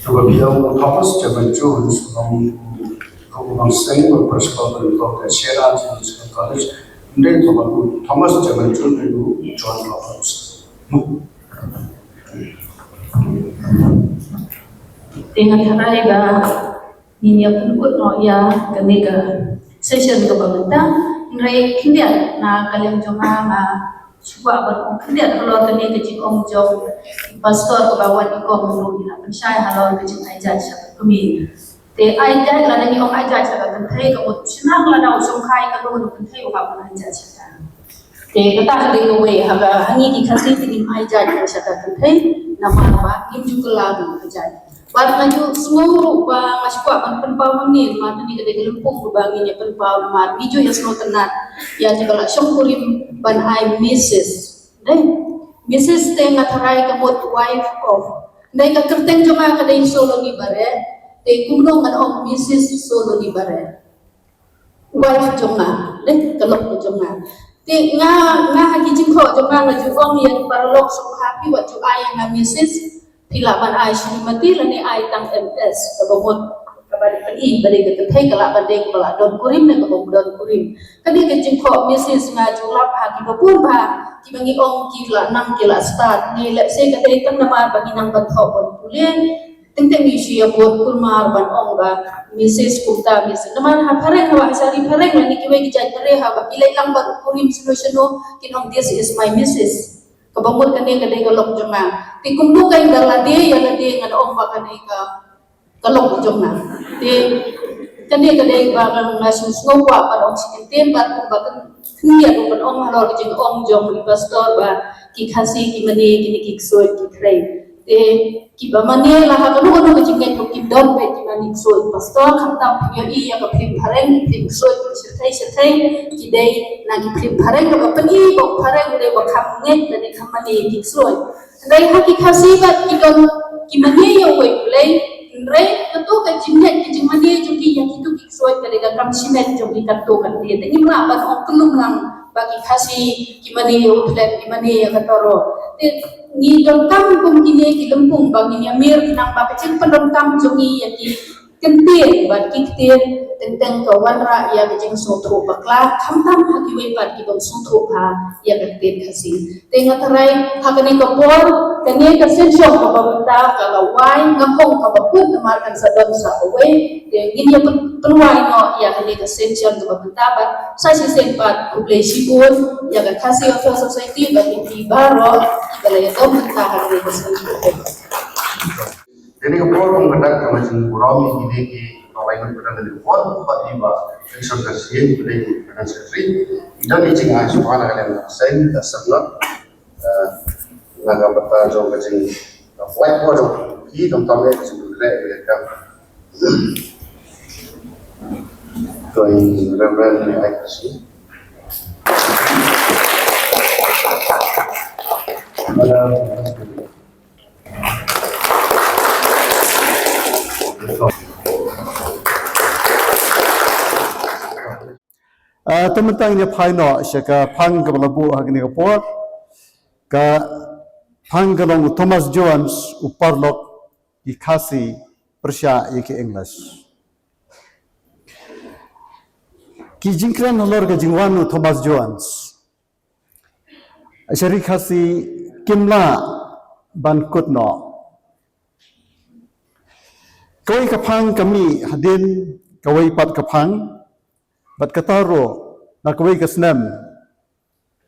Kaba phi ong Thomas Jamin Jones, ong, ong, ong Seng, ong Principal, ong Doctor Sierra Theological College. Nde Thomas, Thomas Jamin Jones, ong John Roberts. Mo. Te nga tharai ba ngin ïa pynkut noh ïa kane ka session kaba mynta. Hynrei khyndiat na ka liang jong nga, nga shu kwah ban ong khyndiat halor kane ka jingong jong i pastor kaba wan i kong ruh, ïa pynshai halor ka jingai judge sha ka kmie. Te ai judge, lada ngi ong ai judge sha ka kynthei, ka mut shynrang lada u shongkha ïa ka, u kynthei u hap ban ai judge sha ka. Te kata ka dei kawei ha ka, ha ngi ki Khasi te ngim ai judge sha ka kynthei, namar ba ngim ju kylla ban ai judge. Bad nga ju sngew ruh ba nga shu kwah ban pynpaw hangne, namar kane ka dei ka lympung ruh ba ngin ïa pynpaw, namar ngi ju ïa sngewtynnat ïa kiba la shongkurim ban ai Missus. Dei, Missus te nga tharai ka mut wife of. Dei, ka kyrteng jong nga ka dei Soloni Bareh. Te kumno ngan ong Missus Soloni Bareh? Wife jong nga, ne, ka lok ka jong nga. Te nga, nga ha ki jingkhoh jong nga, nga ju ong ïa ki paralok sngewbha, phi wat ju ai ïa nga Missus, phi lah ban ai Shrimati lane ai tang M S, kaba mut kaba dei, phi, ba dei ka kynthei ka lah ban dei kaba la don kurim ne kaba ym don kurim. Kane ka jingkhoh Missus nga ju lap ha kiba bun bha, kiba ngi ong ki la nang ki la stad, ne lehse ka dei tang namar ba ngi nang ban thoh ban pule. Teng teng ngi shu ïa bud kulmar ban ong ba Missus kumta, Missus. Namar ha phareng, haba ha sha ri phareng lane kiwei ki jait phareng, haba ki leit lang bad u kurim shano shano, kin ong, "This is my Missus." Kaba mut kane ka dei ka lok jong nga. Te kumno ka ïa lade ïa lade ngan ong ba kane ka, ka lok jong nga. Te kane ka dei ba nga, nga shu sngew kwah ban ong shi kyntien bad kumba kan khyndiat ruh ban ong halor ka jingong jong i pastor ba ki Khasi ki mane kine ki ksuid ki khrei. Te kiba mane la ha kano kano ka jingngeit ruh kim don beit ki mane ksuid. Pastor, khamtam phin ïohi ïa ka phlim phareng, ki phlim ksuid ki shyrkhei shyrkhei, ki dei na ki phlim phareng kaba pyni ba u phareng u dei ba kham ngeit lane kham mane ki ksuid. Hynrei ha ki Khasi bad ki don ki mane ïa uwei u Blei, hynrei kato ka jingngeit ka jingmane jong ki ïa kito ki ksuid ka dei ka kam shimet jong ki katto katne. Te ngim lah ban ong kyllum lang ba ki Khasi ki mane ïa u Blei, ki mane ïa kato ruh. Te ngi donkam kum kine ki lympung ba ngin ïa mir khnang ba ka jingpyndonkam jong ngi ïa ki kyntien bad ki ktien teng teng ka wanrah ïa ka jingsngewthuh bakla, khamtam ha kiwei pat ki bym sngewthuh bha ïa ka ktien Khasi. Te nga tharai ha kane ka por, kane ka session kaba mynta ka la wai, ngam ong kaba kut namar kan sa don sa kawei. Te ngin ïa pyn-, pynwai noh ïa kane ka session kaba mynta bad sa shisien pat khublei shibun ïa ka Khasi Welfare Society bad ïa phi baroh kiba la ïadon mynta ha kane ka session. Kane ka por kum ka dak ka jingburom ïa kine kiba la ïadon mynta, kane ka por, bad ïa i Bah Vincent Khasi, i Finance Secretary. I don i jingai sngewbha na ka liang ka seng, ka seng na, eh, na ka bynta jong ka jing, ka flight ko jong ki, khamtam ïa ka jingpynleh ïa ka. Ko i Reverend Rai Khasi. Madam. Ah, te mynta ngin ïa phai noh sha ka phang kaba la buh ha kane ka por. Ka phang ka long u Thomas Jones, u paralok ki Khasi pyrshah ïa ki English. Ki jingkren halor ka jingwan u Thomas Jones. Sha ri Khasi kim lah ban kut noh. Kawei ka phang ka mih hadien kawei pat ka phang, bad kata ruh na kawei ka snem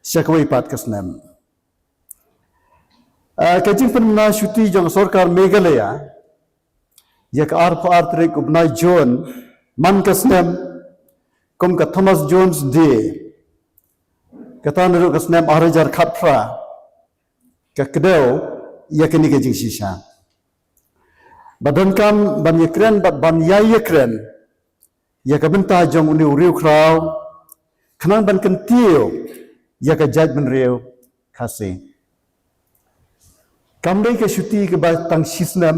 sha kawei pat ka snem. Ah, ka jingpynbna shuti jong sorkar Meghalaya ïa ka arphew ar tarik u bnai June man ka snem kum ka Thomas Jones Day. Kata naduh ka snem ar hajar khatphra ka kdew ïa kane ka jingshisha. Ba donkam ban ïakren bad ban ïai ïakren ïa ka bynta jong une u riewkhraw, khnang ban kyntiew ïa ka jaitbynriew Khasi. Kam dei ka shuti kaba tang shisnem,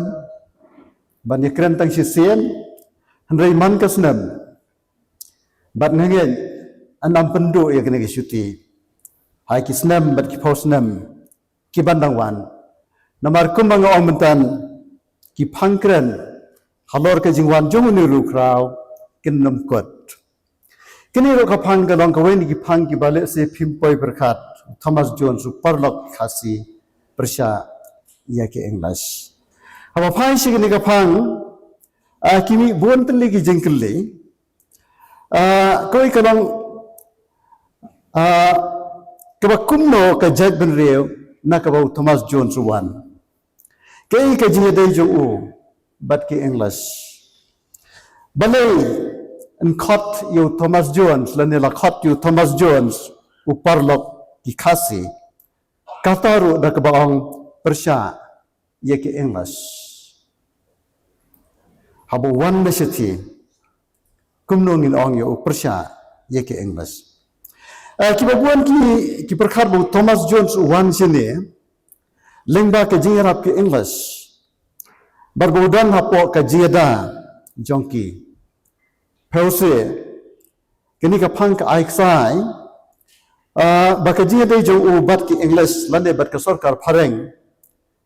ban ïakren tang shisien, hynrei man ka snem, bad nga ngeit yn ym pynduh ïa kane ka shuti ha ki snem bad ki phew snem ki ban dang wan. Namar kumba nga ong mynta, ki phang kren halor ka jingwan jong une u riewkhraw kin ym kut. Kane ruh ka phang ka long kawei na ki phang kiba lehse phim poi pyrkhat, Thomas Jones, u paralok Khasi, pyrshah ïa ki English. Haba phai sha kane ka phang, ah, ki mih bun tylli ki jingkylli. Ah, kawei ka long, ah, kaba kumno ka jaitbynriew na kaba u Thomas Jones u wan. Kaei ka jingïadei jong u bad ki English? Balei yn khot ïa u Thomas Jones, lane la khot ïa u Thomas Jones u paralok ki Khasi? Kata ruh da kaba ong pyrshah ïa ki English. Haba u wan na shathie, kumno ngin ong ïa u pyrshah ïa ki English? Eh, kiba bun ki, ki pyrkhat ba u Thomas Jones u wan shane lyngba ka jingïarap ki English, bad ba u don hapoh ka jingïada jong ki. Phewse, kane ka phang ka ai ksai, ah, ba ka jingïadei jong u bad ki English lane bad ka sorkar phareng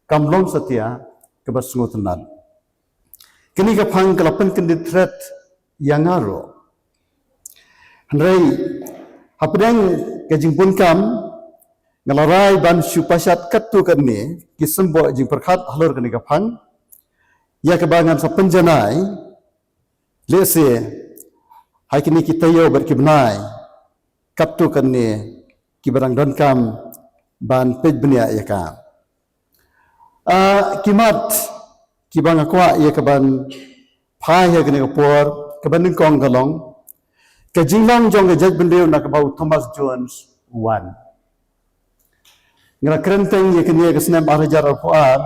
kam long satia kaba sngewtynnad. Kane ka phang ka la pynkyndit thret ïa nga ruh. Hynrei hapdeng ka jingbun kam, nga la rai ban shu pashat katto katne ki symboh jingpyrkhat halor kane ka phang, ïa kaba ngan sa pynjanai lehse ha kine ki taïew bad ki bnai katto katne kiba dang donkam ban peit bniah ïa ka. Ah, ki mat kiba nga kwah ïa ka ban phai ha kane ka por, kaba nyngkong ka long ka jinglong jong ka jaitbynriew na kaba u Thomas Jones u wan. Nga la kren teng ïa kane ka snem ar hajar arphew ar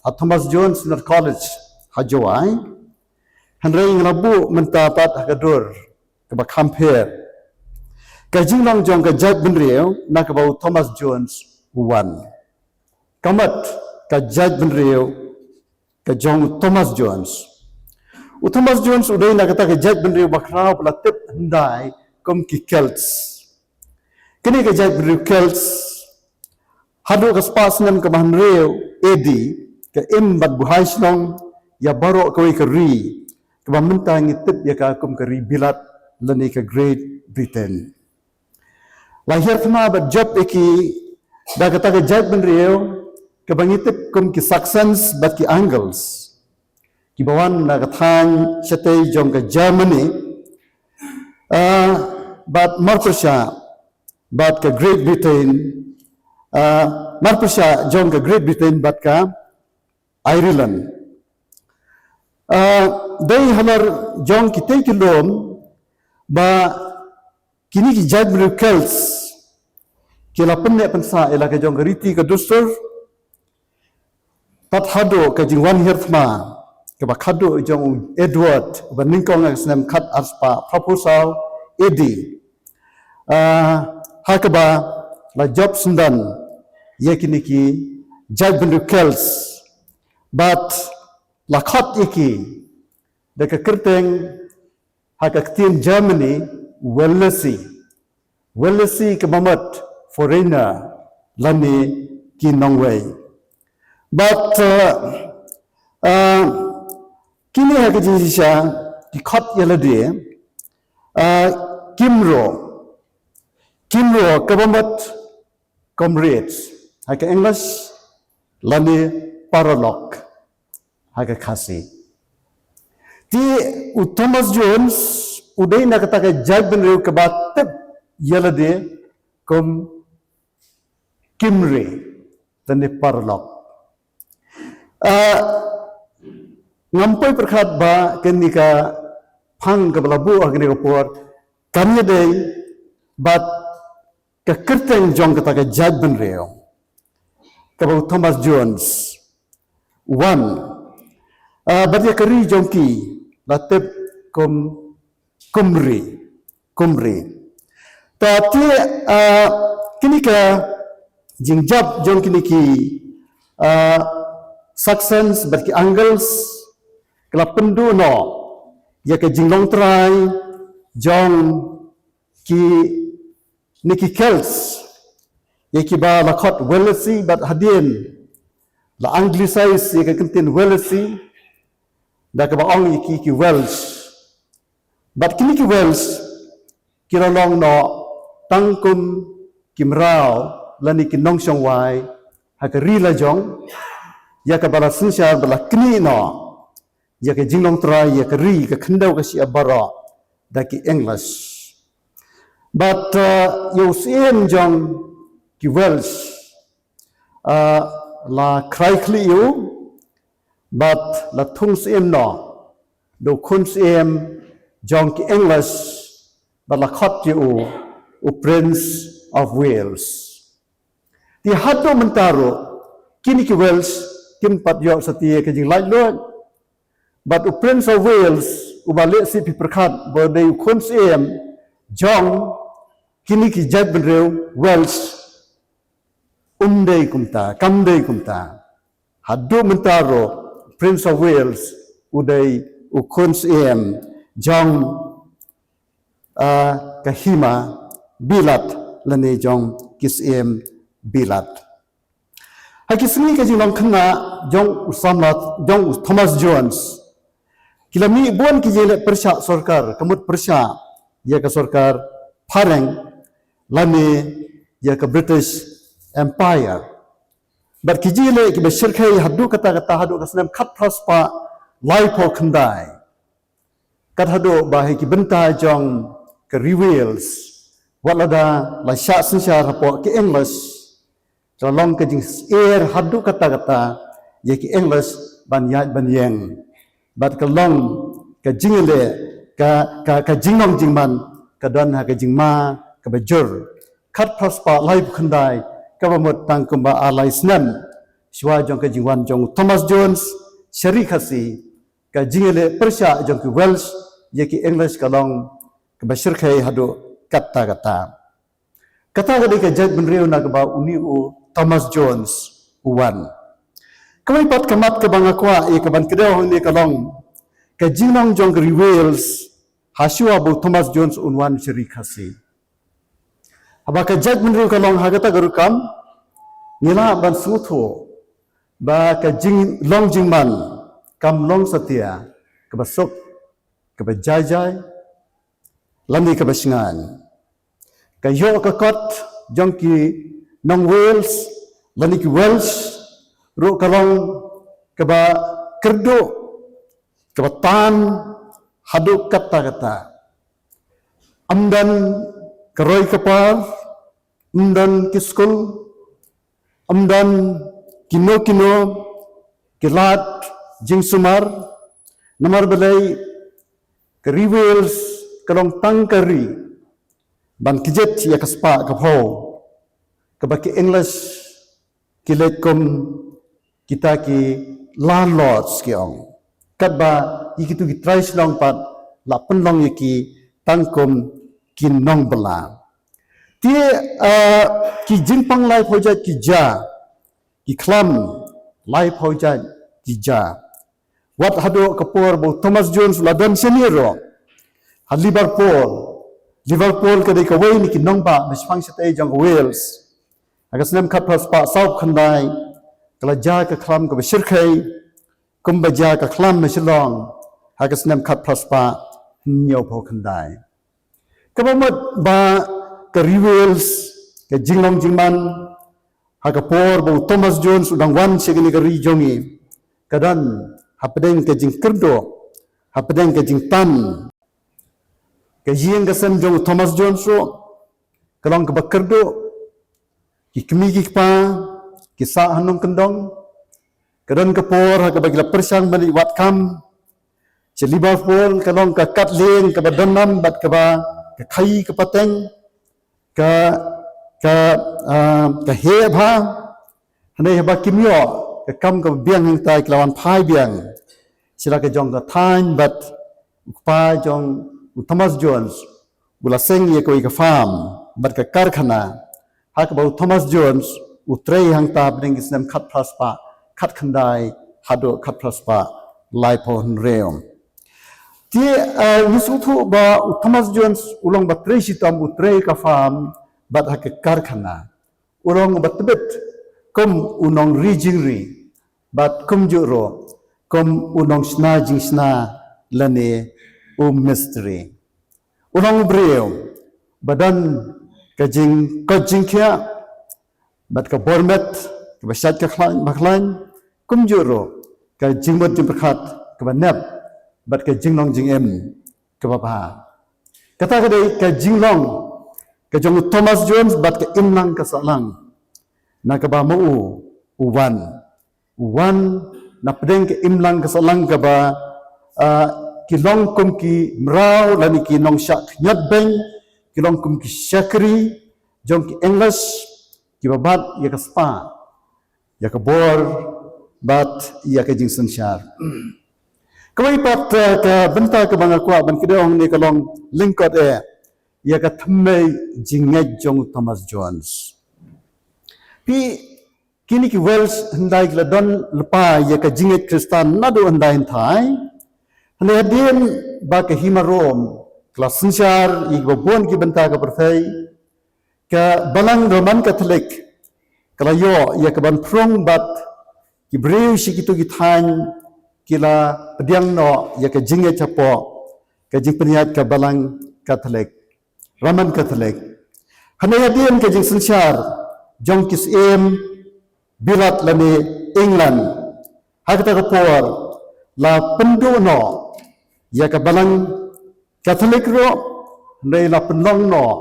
ha Thomas Jones Senior College ha Jowai. Hynrei nga la buh mynta pat ha ka dur kaba kham pher, ka jinglong jong ka jaitbynriew na kaba u Thomas Jones u wan. Ka mut ka jaitbynriew ka jong u Thomas Jones. U Thomas Jones u dei na kata ka jaitbynriew bakhraw ba la tip hyndai kum ki Celts. Kane ka jaitbynriew Celts, haduh ka spah snem kaba hynriew A D, ka im bad buhai shnong ïa baroh kawei ka ri, kaba mynta ngi tip ïa ka kum ka ri Bilat lane ka Great Britain. La hiar thma bad jop ïa ki da kata ka jaitbynriew kaba ngi tip kum ki Saxons bad ki Angles, kiba wan na ka thaiñ shatei jong ka Germany, ah, bad marpyrshah bad ka Great Britain, ah, marpyrshah jong ka Great Britain bad ka Ireland. Ah, dei halor jong kitei ki lum ba kine ki jaitbynriew Celts ki la pynneh pynsah ïa la ka jong ka riti ka dustur, pat haduh ka jingwan hiar thma kaba khadduh jong u Edward uba nyngkong ha ka snem khat ar spah phraphew saw A D. Ah, ha kaba la jop syndon ïa kine ki jaitbynriew Celts bad la khot ïa ki da ka kyrteng ha ka ktien Germany, Welsey. Welsey kaba mut foreigner lane ki nongwei. Bad, uh, uh, kine ha ka jingshisha ki khot ïa lade, uh, Cymro. Cymro kaba mut comrades ha ka English lane paralok ha ka Khasi. Te u Thomas Jones u dei na kata ka jaitbynriew kaba tip ïa lade kum Cymry lane paralok. Ah, ngam poi pyrkhat ba kane ka phang kaba la buh ha kane ka por kan ïadei bad ka kyrteng jong kata ka jaitbynriew kaba u Thomas Jones u wan, ah, bad ïa ka ri jong ki la tip kum Kumri, Kumri. Ta te, ah, kine ka jingjop jong kine ki, ah, Saxons bad ki Angles ka la pynduh noh ïa ka jinglong trai jong kine ki Celts, ïa kiba la khot Welasi bad hadien la Anglicize ïa ka kyntien Welasi da kaba ong ïa ki ki Welsh. Bad kine ki Welsh ki la long noh tang kum ki mraw lane ki nongshong wai ha ka ri lajong, ïa kaba la synshar bad la knieh noh ïa ka jinglong trai ïa ka ri, ka khyndew ka shyiap baroh da ki English. Bad, uh, ïa u syiem jong ki Welsh, uh, la khrai khlieh ïa u bad la thung syiem noh da u khun syiem jong ki English bad la khot ïa u u Prince of Wales. Te haduh mynta ruh kine ki Welsh kim pat ïoh satia ka jinglaitluid. Bad u Prince of Wales uba lehse phi pyrkhat ba dei u khun syiem jong kine ki jaitbynriew Welsh, um dei kumta, kam dei kumta. Haduh mynta ruh Prince of Wales u dei u khun syiem jong, ah, ka hima Bilat lane jong ki syiem Bilat. Ha ki sngi ka jinglong khynnah jong u Samla, jong u Thomas Jones, ki la mih bun ki jingïaleh pyrshah sorkar, ka mut pyrshah ïa ka sorkar phareng lane ïa ka British Empire. Bad ki jingïaleh kiba shyrkhei haduh katta katta haduh ka snem khatphra spah laiphew khyndai. Kat haduh ba ha ki bynta jong ka ri Wales, wat lada la shah synshar hapoh ki English, ka la long ka jingsyier haduh katta katta ïa ki English ban ïaid ban ïeng. Bad ka long ka jingïaleh, ka, ka, ka jinglong jingman ka don ha ka jingma kaba jur. Khatphra spah laiphew khyndai, kaba mut tang kumba ar lai snem shuwa jong ka jingwan jong u Thomas Jones sha ri Khasi, ka jingïaleh pyrshah jong ki Welsh ïa ki English ka long kaba shyrkhei haduh katta katta. Kata ka dei ka jaitbynriew na kaba une u Thomas Jones u wan. Kawei pat ka mat kaba nga kwah ïa kaban kdew hangne ka long ka jinglong jong ka ri Wales ha shuwa ba u Thomas Jones un wan sha ri Khasi. Haba ka jaitbynriew ka long ha kata ka rukom, ngi lah ban sngewthuh ba ka jinglong jingman kam long satia kaba suk, kaba jai jai lane kaba shngaiñ. Ka ïoh ka kot jong ki nong Wales lane ki Welsh ruh ka long kaba kyrduh, kaba tan haduh katta katta. Ym don ka roi ka par, ym don ki skul, ym don kino kino ki lad jingsumar. Namar balei, ka ri Wales ka long tang ka ri ban kjit ïa ka spah ka phew kaba ki English ki leit kum kita ki landlords ki ong. Katba ïa kitu ki trai shnong pat la pynlong ïa ki tang kum ki nongbylla. Te, ah, ki jingpang laiphew jait ki jia, ki khlam laiphew jait ki jia. Wat haduh ka por ba u Thomas Jones u la don shane ruh ha Liverpool. Liverpool ka dei kawei na ki nongbah ba shaphang shatei jong ka Wales. Ha ka snem khatphra spah saw khyndai ka la jia ka khlam kaba shyrkhei, kumba jia ka khlam ha Shillong ha ka snem khatphra spah hynñiewphew khyndai. Kaba mut ba ka ri Wales, ka jinglong jingman ha ka por ba u Thomas Jones u dang wan sha kane ka ri jong ngi, ka don hapdeng ka jingkyrduh, hapdeng ka jingtan. Ka ïing ka sem jong u Thomas Jones ruh ka long kaba kyrduh, ki kmie ki kpa ki sah ha nongkyndong. Ka don ka por ha kaba ki la pyrshang ban leit wad kam sha Liverpool, ka long ka kad lieng kaba don nam bad kaba, ka khaïi ka pateng, ka, ka, ah, ka heh bha. Hynrei haba kim ïoh ka kam kaba biang hangta, ki la wan phai biang sha la ka jong ka thaiñ bad u kpa jong U Thomas Jones u la seng ïa kawei ka farm bad ka karkhana, ha kaba u Thomas Jones u trei hangta hapdeng ki snem khatphra spah khatkhyndai haduh khatphra spah laiphew hynriew. Te, eh, ngi sngewthuh ba u Thomas Jones u long ba trei shitom, u trei ka farm bad ha ka karkhana. U long uba tbit kum u nongri jingri bad kumjuh ruh kum u nongshna jingshna lane u mistri. U long u briew ba don ka jingkoit jingkhiah bad ka bor met kaba shait ka khlaiñ ba khlaiñ, kumjuh ruh ka jingmut jingpyrkhat kaba nep bad ka jinglong jingim kaba bha. Kata ka dei ka jinglong ka jong u Thomas Jones bad ka imlang ka sahlang na kaba ma u u wan. U wan na pdeng ka imlang ka sahlang kaba, ah, ki long kum ki mraw lane ki nongshah khñiot beiñ, ki long kum ki shakri jong ki English kiba bat ïa ka spah, ïa ka bor bad ïa ka jingsynshar. Kawei pat, eh, ka bynta kaba nga kwah ban kdew hangne ka long lyngkot eh ïa ka thymmei jingngeit jong u Thomas Jones. Phi, kine ki Welsh hyndai ki la don lypa ïa ka jingngeit Khristan naduh hyndai hynthai. Hynrei hadien ba ka hima Rom ka la synshar ïa kiba bun ki bynta ka pyrthei, ka Balang Roman Katholik ka la ïoh ïa ka ban phrung bad ki briew sha kito ki thaiñ ki la pdiang noh ïa ka jingngeit hapoh ka jingpynïaid ka Balang Katholik, Roman Katholik. Hynrei hadien ka jingsynshar jong ki syiem Bilat lane England, ha kata ka por la pynduh noh ïa ka Balang Katholik ruh, hynrei la pynlong noh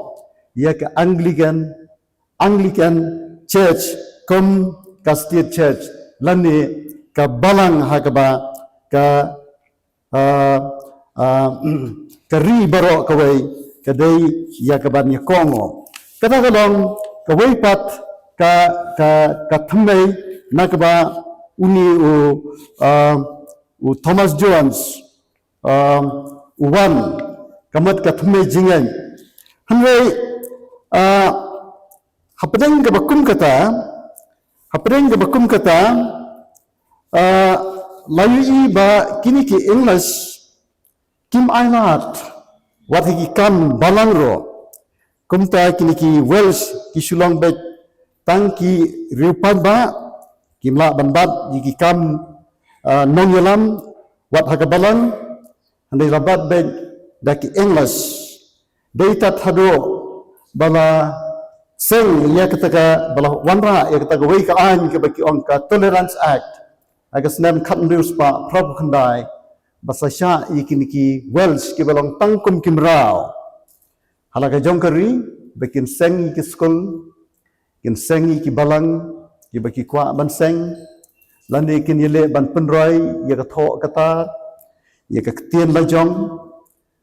ïa ka Anglican, Anglican Church kum ka state church lane ka balang ha kaba ka, ah, ah, ka ri baroh kawei ka dei ïa ka ban ïakohnguh. Kata ka long kawei pat ka, ka, ka thymmei na kaba une u, ah, u Thomas Jones, ah, u wan ka mut ka thymmei jingngeit. Hynrei, ah, hapdeng kaba kum kata, hapdeng kaba kum kata, ah, la ïohi ba kine ki English kim ailad wat ha ki kam balang ruh. Kumta kine ki Welsh ki shu long beit tang ki riew paidbah, kim lah ban bat ïa ki kam, ah, nongïalam wat ha ka balang, hynrei la bat beit da ki English. Dei tad haduh ba la seng ïa kata ka, ba la wanrah ïa kata kawei ka aiñ kaba ki ong ka Tolerance Act ha ka snem khathynriew spah phraphew khyndai, ba sa shah ïa kine ki Welsh kiba long tang kum ki mraw ha la ka jong ka ri ba kin seng ïa ki skul, kin seng ïa ki balang kiba ki kwah ban seng, lane kin ïaleh ban pynroi ïa ka thoh ka tar, ïa ka ktien la jong,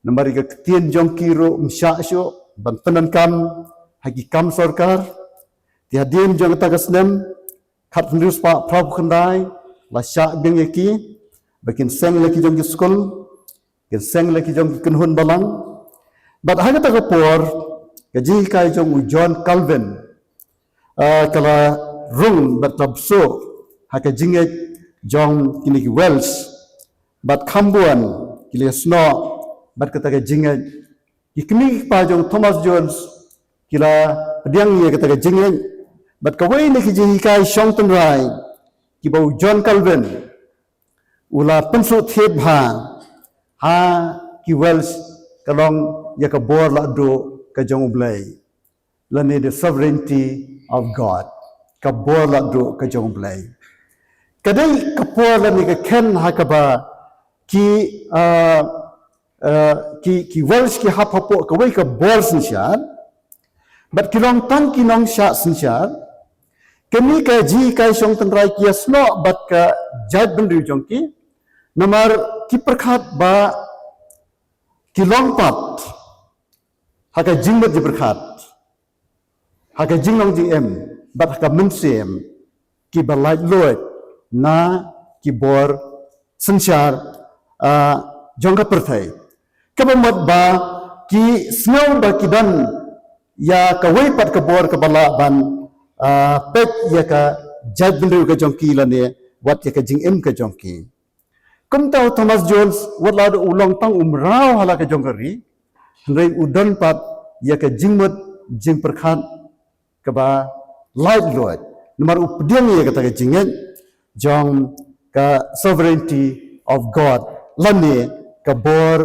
namar ïa ka ktien jong ki ruh ym shah shuh ban pyndonkam ha ki kam sorkar. Te hadien jong kata ka snem khathynriew spah phraphew khyndai la shah biang ïa ki ba kin seng la ki jong ki skul, kin seng la ki jong ki kynhun balang. Bad ha kata ka por ka jinghikai jong u John Calvin, ah, ka la rung bad ka la bsuh ha ka jingngeit jong kine ki Welsh. Bad kham bun ki la ïasnoh bad kata ka jingngeit. Ki kmie ki kpa jong Thomas Jones ki la pdiang ïa kata ka jingngeit. Bad kawei na ki jinghikai shong tynrai kiba u John Calvin u la pynsngewthuh bha ha ki Welsh ka long ïa ka bor lahduh ka jong U Blei, lane the sovereignty of God, ka bor lahduh ka jong U Blei. Ka dei ka por lane ka khein ha kaba ki, ah, ah, ki, ki Welsh ki hap hapoh kawei ka bor synshar bad ki long tang ki nongshah synshar. Kane ka jinghikai shong tynrai ki ïasnoh bad ka jaitbynriew jong ki, namar ki pyrkhat ba ki long pat ha ka jingmut jingpyrkhat, ha ka jinglong jingim bad ha ka mynsiem kiba laitluid na ki bor synshar, ah, jong ka pyrthei. Kaba mut ba ki sngew ba ki don ïa kawei pat ka bor kaba lah ban, ah, peit ïa ka jaitbynriew ka jong ki lane wat ïa ka jingim ka jong ki. Kumta u Thomas Jones, wat la u long tang u mraw ha la ka jong ka ri, hynrei u don pat ïa ka jingmut jingpyrkhat kaba laitluid, namar u pdiang ïa kata ka jingngeit jong ka sovereignty of God, lane ka bor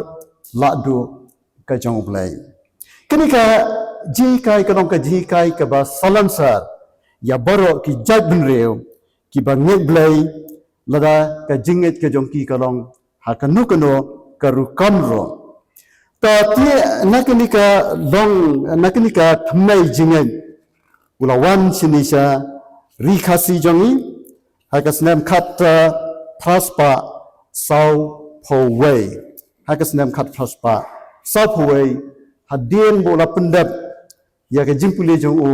lahduh ka jong U Blei. Kane ka jinghikai ka long ka jinghikai kaba salonsar ïa baroh ki jaitbynriew kiba ngeit Blei, lada ka jingngeit ka jong ki ka long ha kano kano ka rukom ruh. Ta te na kane ka long, na kane ka thymmei jingngeit, u la wan shane sha ri Khasi jong ngi ha ka snem khat, eh, phra spah saw phew wei. Ha ka snem khat phra spah saw phew wei, hadien ba u la pyndep ïa ka jingpule jong u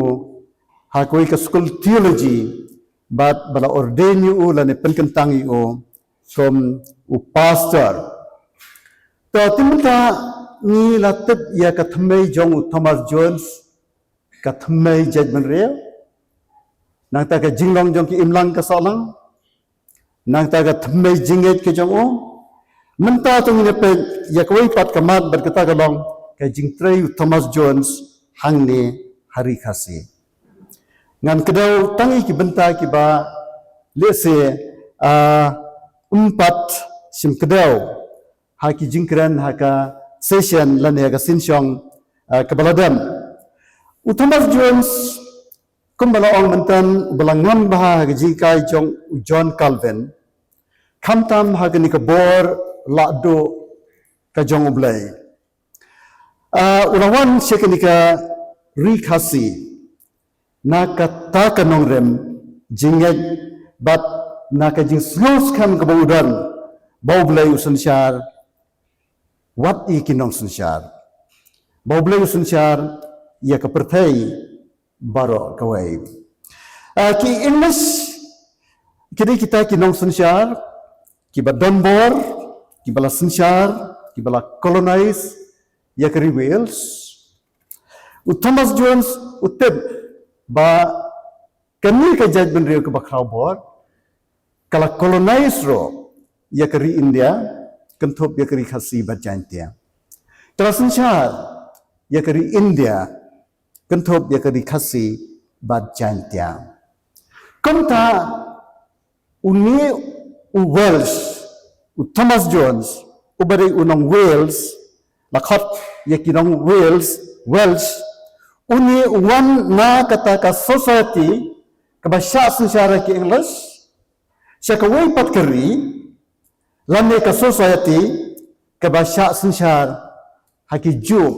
ha kawei ka skul theology, bad ba la ordain ïa u lane pynkyntang ïa u kum u pastor. Ta te mynta ngi la tip ïa ka thymmei jong u Thomas Jones, ka thymmei jaitbynriew, nangta ka jinglong jong ki imlang ka sahlang, nangta ka thymmei jingngeit ka jong u. Mynta to ngin ïa peit ïa kawei pat ka mat bad kata ka long ka jingtrei u Thomas Jones hangne ha ri Khasi. Ngan kdew tang ïa ki bynta kiba lehse, ah, ym pat shym kdew ha ki jingkren ha ka session lane ha ka synshong, ah, kaba la dep. U Thomas Jones, kumba la ong mynta, uba la ngam bha ha ka jinghikai jong u John Calvin, khamtam ha kane ka bor lahduh ka jong U Blei. Ah, u la wan sha kane ka ri Khasi na kata ka nongrim jingngeit bad na ka jingsngewskhem kaba u don ba U Blei u synshar wat ïa ki nongsynshar, ba U Blei u synshar ïa ka pyrthei baroh kawei. Ah, ki English ki dei kita ki nongsynshar kiba don bor, kiba la synshar, kiba la colonize ïa ka ri Wales. U Thomas Jones u tip ba kane ka jaitbynriew kaba khraw bor ka la colonize ruh ïa ka ri India, kynthup ïa ka ri Khasi bad Jaintia. Ka la synshar ïa ka ri India, kynthup ïa ka ri Khasi bad Jaintia. Kumta une u Welsh, u Thomas Jones, uba dei u nong Wales, la khot ïa ki nong Wales, Welsh, une u wan na kata ka society kaba shah synshar ïa ki English sha kawei pat ka ri, lane ka society kaba shah synshar ha ki juh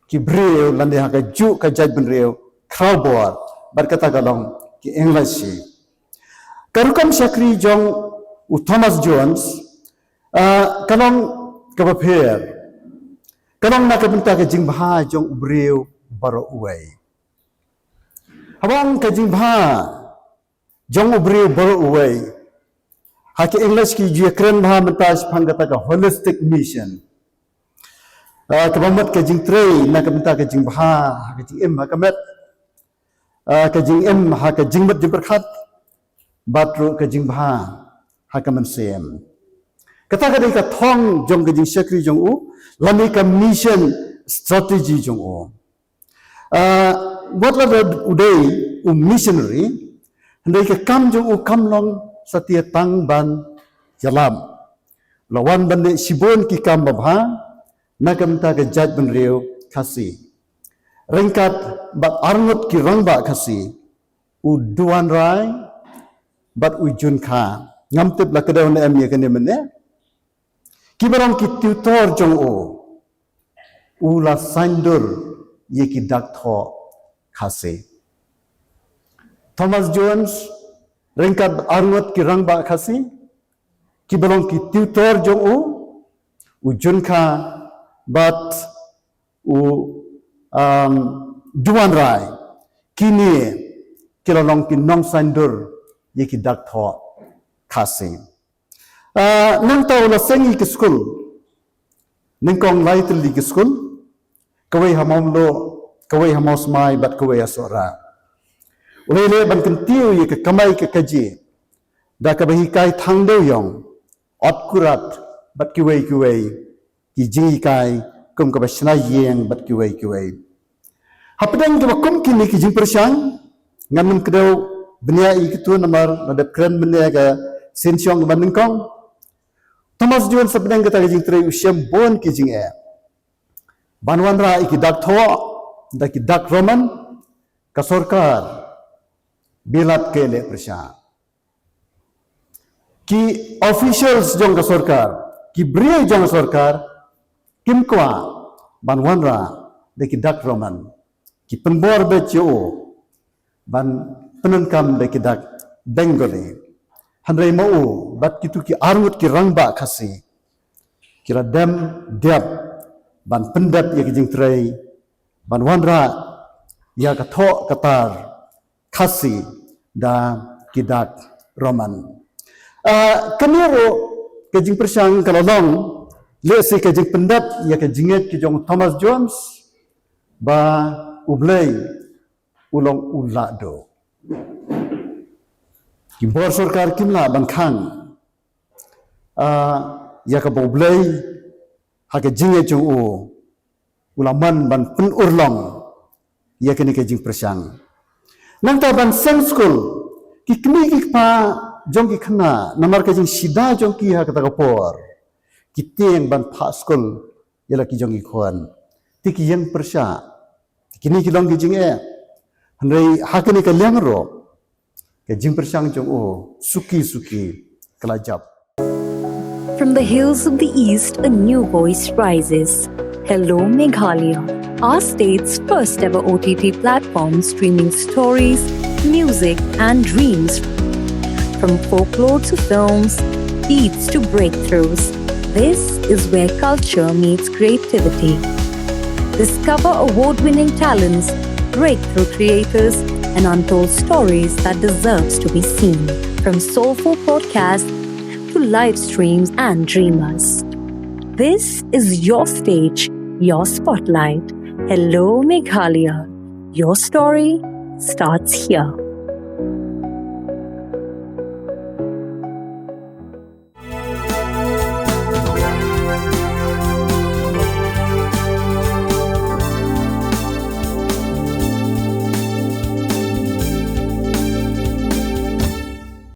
ki briew lane ha ka juh ka jaitbynriew khraw bor, bad kata ka long ki English hi. Ka rukom shakri jong u Thomas Jones, ah, ka long kaba pher, ka long na ka bynta ka jingbha jong u briew baroh uwei. Haba ong ka jingbha jong u briew baroh uwei, ha ki English ki ju ïakren bha mynta shaphang kata ka holistic mission. Ah, kaba mut ka jingtrei na ka bynta ka jingbha ha ka jingim ha ka met, ah, ka jingim ha ka jingmut jingpyrkhat, bad ruh ka jingbha ha ka mynsiem. Kata ka dei ka thong jong ka jingshakri jong u, lane ka mission strategy jong u. Ah, wat la u dei u missionary, hynrei ka kam jong u kam long satia tang ban ïalap. La wan ban leh shibun ki kam babha na ka bynta ka jaitbynriew Khasi. Ryngkat bad arngut ki rangbah Khasi, u Duanrai bad u Junkha. Ngam tip la kdew ne em ïa kane mynne. Kiba long ki tutor jong u, u la saiñdur ïa ki dak thoh Khasi. Thomas Jones ryngkat arngut ki rangbah Khasi, kiba long ki tutor jong u, u Junkha bad u, um, Duanrai. Kine ki la long ki nongsaiñdur ïa ki dak thoh Khasi. Ah, nangta u la seng ïa ki skul. Nyngkong lai tylli ki skul, kawei ha Mawmluh, kawei ha Mawsmai bad kawei ha Sohra. U la ïaleh ban kyntiew ïa ka kamai ka kajih da kaba hikai thang dewïong, ot kurat bad kiwei kiwei ki jinghikai kum kaba shna ïing bad kiwei kiwei. Hapdeng kaba kum kine ki jingpyrshang, ngan nym kdew bniah ïa kito namar la dep kren mynne ka sien shong kaba nyngkong. Thomas Jones hapdeng kata ka jingtrei u shem bun ki jingeh. Ban wanrah ïa ki dak thoh da ki dak Roman, ka sorkar Bilat ka leh pyrshah. Ki officials jong ka sorkar, ki briew jong ka sorkar, kim kwah ban wanrah da ki dak Roman. Ki pynbor beit ïa u ban pyndonkam da ki dak Bengali. Hynrei ma u bad kito ki arngut ki rangbah Khasi ki la dem dep ban pyndep ïa ki jingtrei ban wanrah ïa ka thoh ka tar Khasi da ki dak Roman. Ah, kane ruh ka jingpyrshang ka la long lehse ka jingpyndep ïa ka jingngeit ki jong Thomas Jones ba U Blei u long u lah duh. Ki bor sorkar kim lah ban khang, ah, ïa kaba U Blei ha ka jingngeit jong u u la mon ban pynurlong ïa kane ka jingpyrshang. Nangta ban seng skul, ki kmie ki kpa jong ki khynnah namar ka jingshida jong ki ha kata ka por, ki tieng ban phah skul ïa la ki jong ki khun. Te ki ïeng pyrshah. Kine ki long ki jingeh. Hynrei ha kane ka liang ruh ka jingpyrshang jong u suki suki ka la jop. From the hills of the East, a new voice rises. Hello, Meghalaya, our state's first ever O T T platform streaming stories, music, and dreams. From folklore to films, beats to breakthroughs, this is where culture meets creativity. Discover award winning talents, breakthrough creators, and untold stories that deserves to be seen. From soulful podcasts to live streams and dreamers. This is your stage, your spotlight. Hello, Meghalaya. Your story starts here.